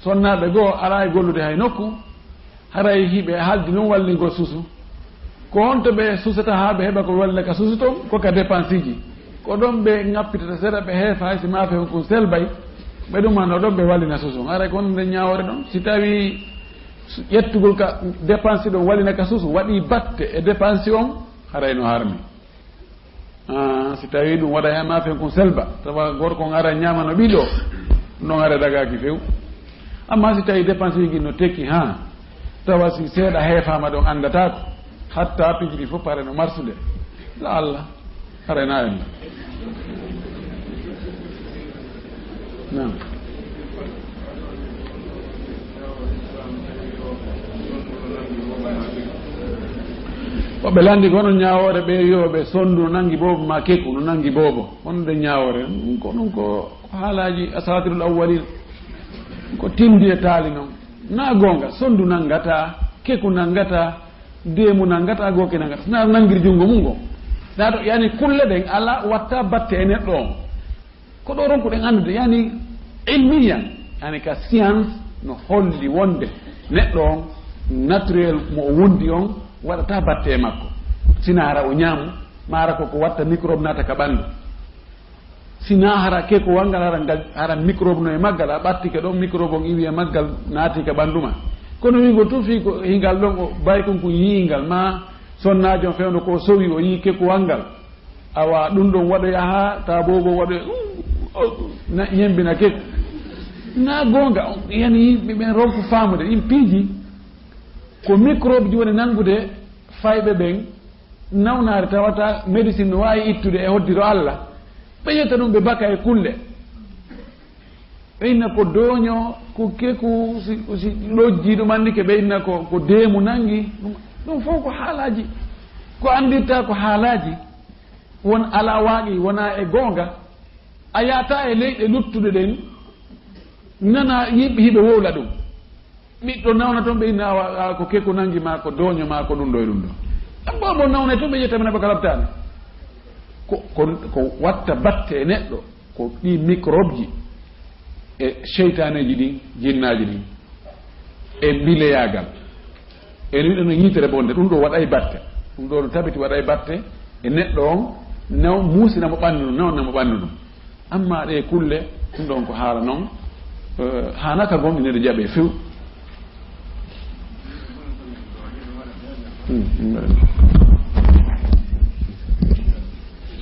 sonnaaɓe goo alaa e gollude hay nokku, haray hiɓe haldi nun wallingol susu. Ko honto ɓe susata haa ɓe heɓa ko wallina ka susu ton? Ko ka dépensiji. Ko ɗon ɓe ŋappitata seeɗa, ɓe heefa hay si maafe on kun selbay, ɓe ɗum ma no ɗon ɓe wallina susu. Haray ko honde ñaawoore ɗon? Si tawi su-, ƴettugol ka dépense ɗon wallina ka susu waɗi batte e dépense on, haray no harmi. Ah, si tawi ɗum waɗa heen maafe kun selba, tawa gorko on ara ñaama no ɓiɗo, ɗum ɗon ara dagaaki few. Amma si tawi dépense uji no tekki, ha, tawa si seeɗa heefaama ɗon anndataako, hatta piiji ɗi fof pare no marsude. La Allah, arena en. Naam. Woɓɓe lanndi ko hono ñaawoore ɓe wiyooɓe sonndu no nanngi boobo maa keku no nanngi boobo. Honde ñaawoore? Ɗum ko, ɗum ko, ko haalaaji asatirul awwalin. Ko tindi e taali noon. Na goonga, sonndu nanngata, keku nanngata, deemu nanngata, gooke nanngata. Na nanngir junngo mum ngo. Na to, yani, kulle ɗen alaa watta batte e neɗɗo on. Ko ɗo ronkuɗen anndude, yani, ilmiyan, yani, ka science no holli wonde neɗɗo on, naturel mo o wondi on, waɗata batte e makko. Sina hara o ñaamu, ma hara ko ko watta microbe naata ka ɓanndu. Sina hara kekuwal ngal, hara ngal, hara microbe no e maggal, a ɓattike ɗon, microbe on iwi e maggal, naati ka ɓanndu ma. Kono wi'gol tun fii ko hingal ɗon, o baykun kun yi'ingal, ma sonnaajo on fewndo ko o sowi, o yi'i kekuwal ngal. Awa, ɗum ɗon waɗoya haa taa boobo waɗoya, na yembina kek. Na goonga, yani yimɓe ɓen ronku faamude ɗin piiji. Ko microbe ji woni nanngude fayɓe ɓen nawnaare tawata médecine no waawi ittude e hoddiro Allah. Ɓe ƴetta ɗum ɓe baka e kulle. Ɓe inna ko dooño, ko keku, si, si ɗojji ɗum anndi ke, ɓe inna ko, ko deemu nanngi. Ɗum, ɗum fof ko haalaaji. Ko anndirta ko haalaaji. Won alaa waaɗi, wonaa e goonga. A yaata e leyɗe luttuɗe ɗen, nana yimɓe hiɓe wowla ɗum. Ɓiɗɗo nawna toon, ɓe inna awa, a, ko keku nangi ma, ko dooño ma, ko ɗum ɗo e ɗum ɗo. Ɗum ɗo mo nawna toon, ɓe ƴetta men abakar abtaani. Ko, ko, ko watta batte e neɗɗo, ko ɗi microbe ji e seytaaneeji ɗin, jinnaaji ɗin, e mbileyaagal. E ɗum ɗo no yitere bonde, ɗum ɗo waɗay batte. Ɗum ɗo no tabiti waɗay batte e neɗɗo on, naw-, muusina mo ɓanndu ɗum, nawna mo ɓanndu ɗum. Amma ɗe kulle, ɗum ɗon ko haala non, eh, haanaka gomɗinede jaɓe few. Hmm, hmm.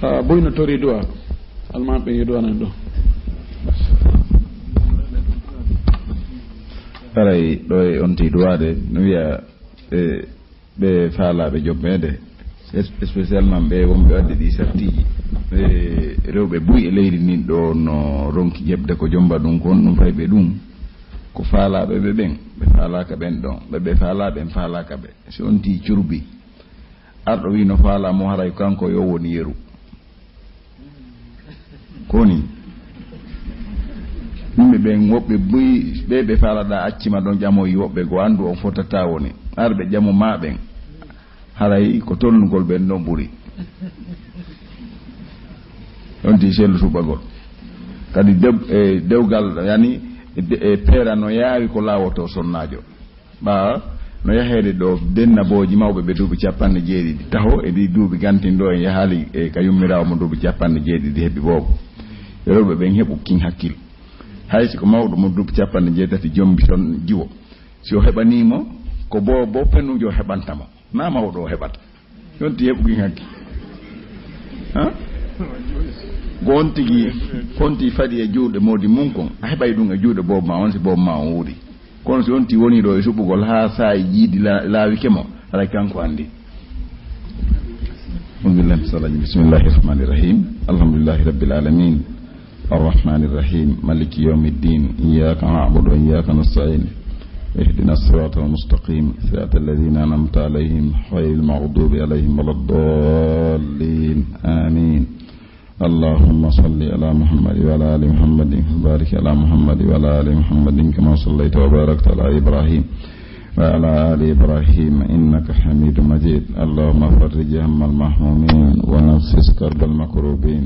Ah, boy no tori du'a. Alman ɓe yo du'a nan ɗo. Aray, ɗo e on ti du'a de, no wiya, eh, ɓe faalaaɓe jommeede, es-, spécialement ɓe wonɓe waɗde ɗi sartiiji, ɓe rewɓe buy e leydi ndin ɗo no ronki heɓde ko jomba ɗum, ko honɗum fayi ɓe ɗum? Ko faalaaɓe ɓe ɓen, ɓe faalaaka ɓen ɗon, ɓe ɓe faalaa ɓen faalaaka ɓe. Si on tii curbi, arɗo wi no faalaa mo, haray kanko yo woni yeru. Ko woni? Yimɓe ɓen woɓɓe buy, ɓe ɓe faalaɗaa accima ɗon ƴamoyi woɓɓe goo, anndu on fotata woni. Ar ɓe ƴamo maa ɓen. Haray ko tolnugol ɓen ɗon ɓuri. On ti sellu suɓagol. Kadi dew-, e dewgal, yani, e de-, e peera no yaawi ko laawoto sonnaajo. Ɓaawo no yaheede ɗo dennabooji mawɓe ɓe duuɓi capanɗe jeeɗiɗi. Taho e ɗi duuɓi gantin ɗo en yahaali e ka yummiraawo mo duuɓi capanɗe jeeɗiɗi heɓi boobo. E rewɓe ɓen heɓu kin hakkil. Hay si ko mawɗo mo duuɓi capanɗe jeetati jombi ton jiwo. Si o heɓanii mo, ko boobo pennujo o heɓanta mo. Na mawɗo o heɓata. Yonti heɓu kin hakkil. Ha? Ko on tigi, ko on tigi faɗi e juuɗe moodi mum kon. A heɓay ɗum e juuɗe boobo ma on si boobo ma on wuuri. Kono si on ti woni ɗo e suɓugol haa saa'i jiidi la-, laawike mo, haray kanko anndi. أعوذ بالله من الشيطان الرجيم. بسم الله الرحمن الرحيم. الحمد لله رب العالمين. الرحمن الرحيم. مالك يوم الدين. إياك نعبد وإياك نستعين. اهدنا الصراط المستقيم. صراط الذين أنعمت عليهم غير المغضوب عليهم ولا الضالين. آمين. اللهم صل على محمد وعلى آل محمد وبارك على محمد وعلى آل محمد كما صليت وباركت على إبراهيم وعلى آل إبراهيم إنك حميد مجيد. اللهم فرج هم المهمومين ونفس كرب المكروبين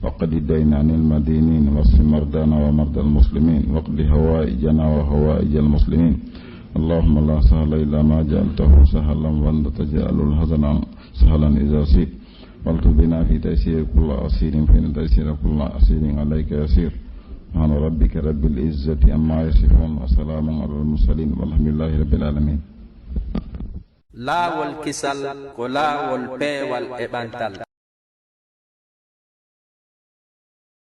وقد دين عن المدينين واشف مرضانا ومرضى المسلمين واقض حوائجنا وحوائج المسلمين. اللهم لا سهل إلا ما جعلته سهلا وأنت تجعل الحزن سهلا إذا شئت. والطف بنا في تيسير كل عسير، فإن تيسير كل عسير عليك يسير. سبحان ربك رب العزة عما يصفون، وسلام على المرسلين، والحمد لله رب العالمين. Laawol kisal ko laawol peewal e ɓantal.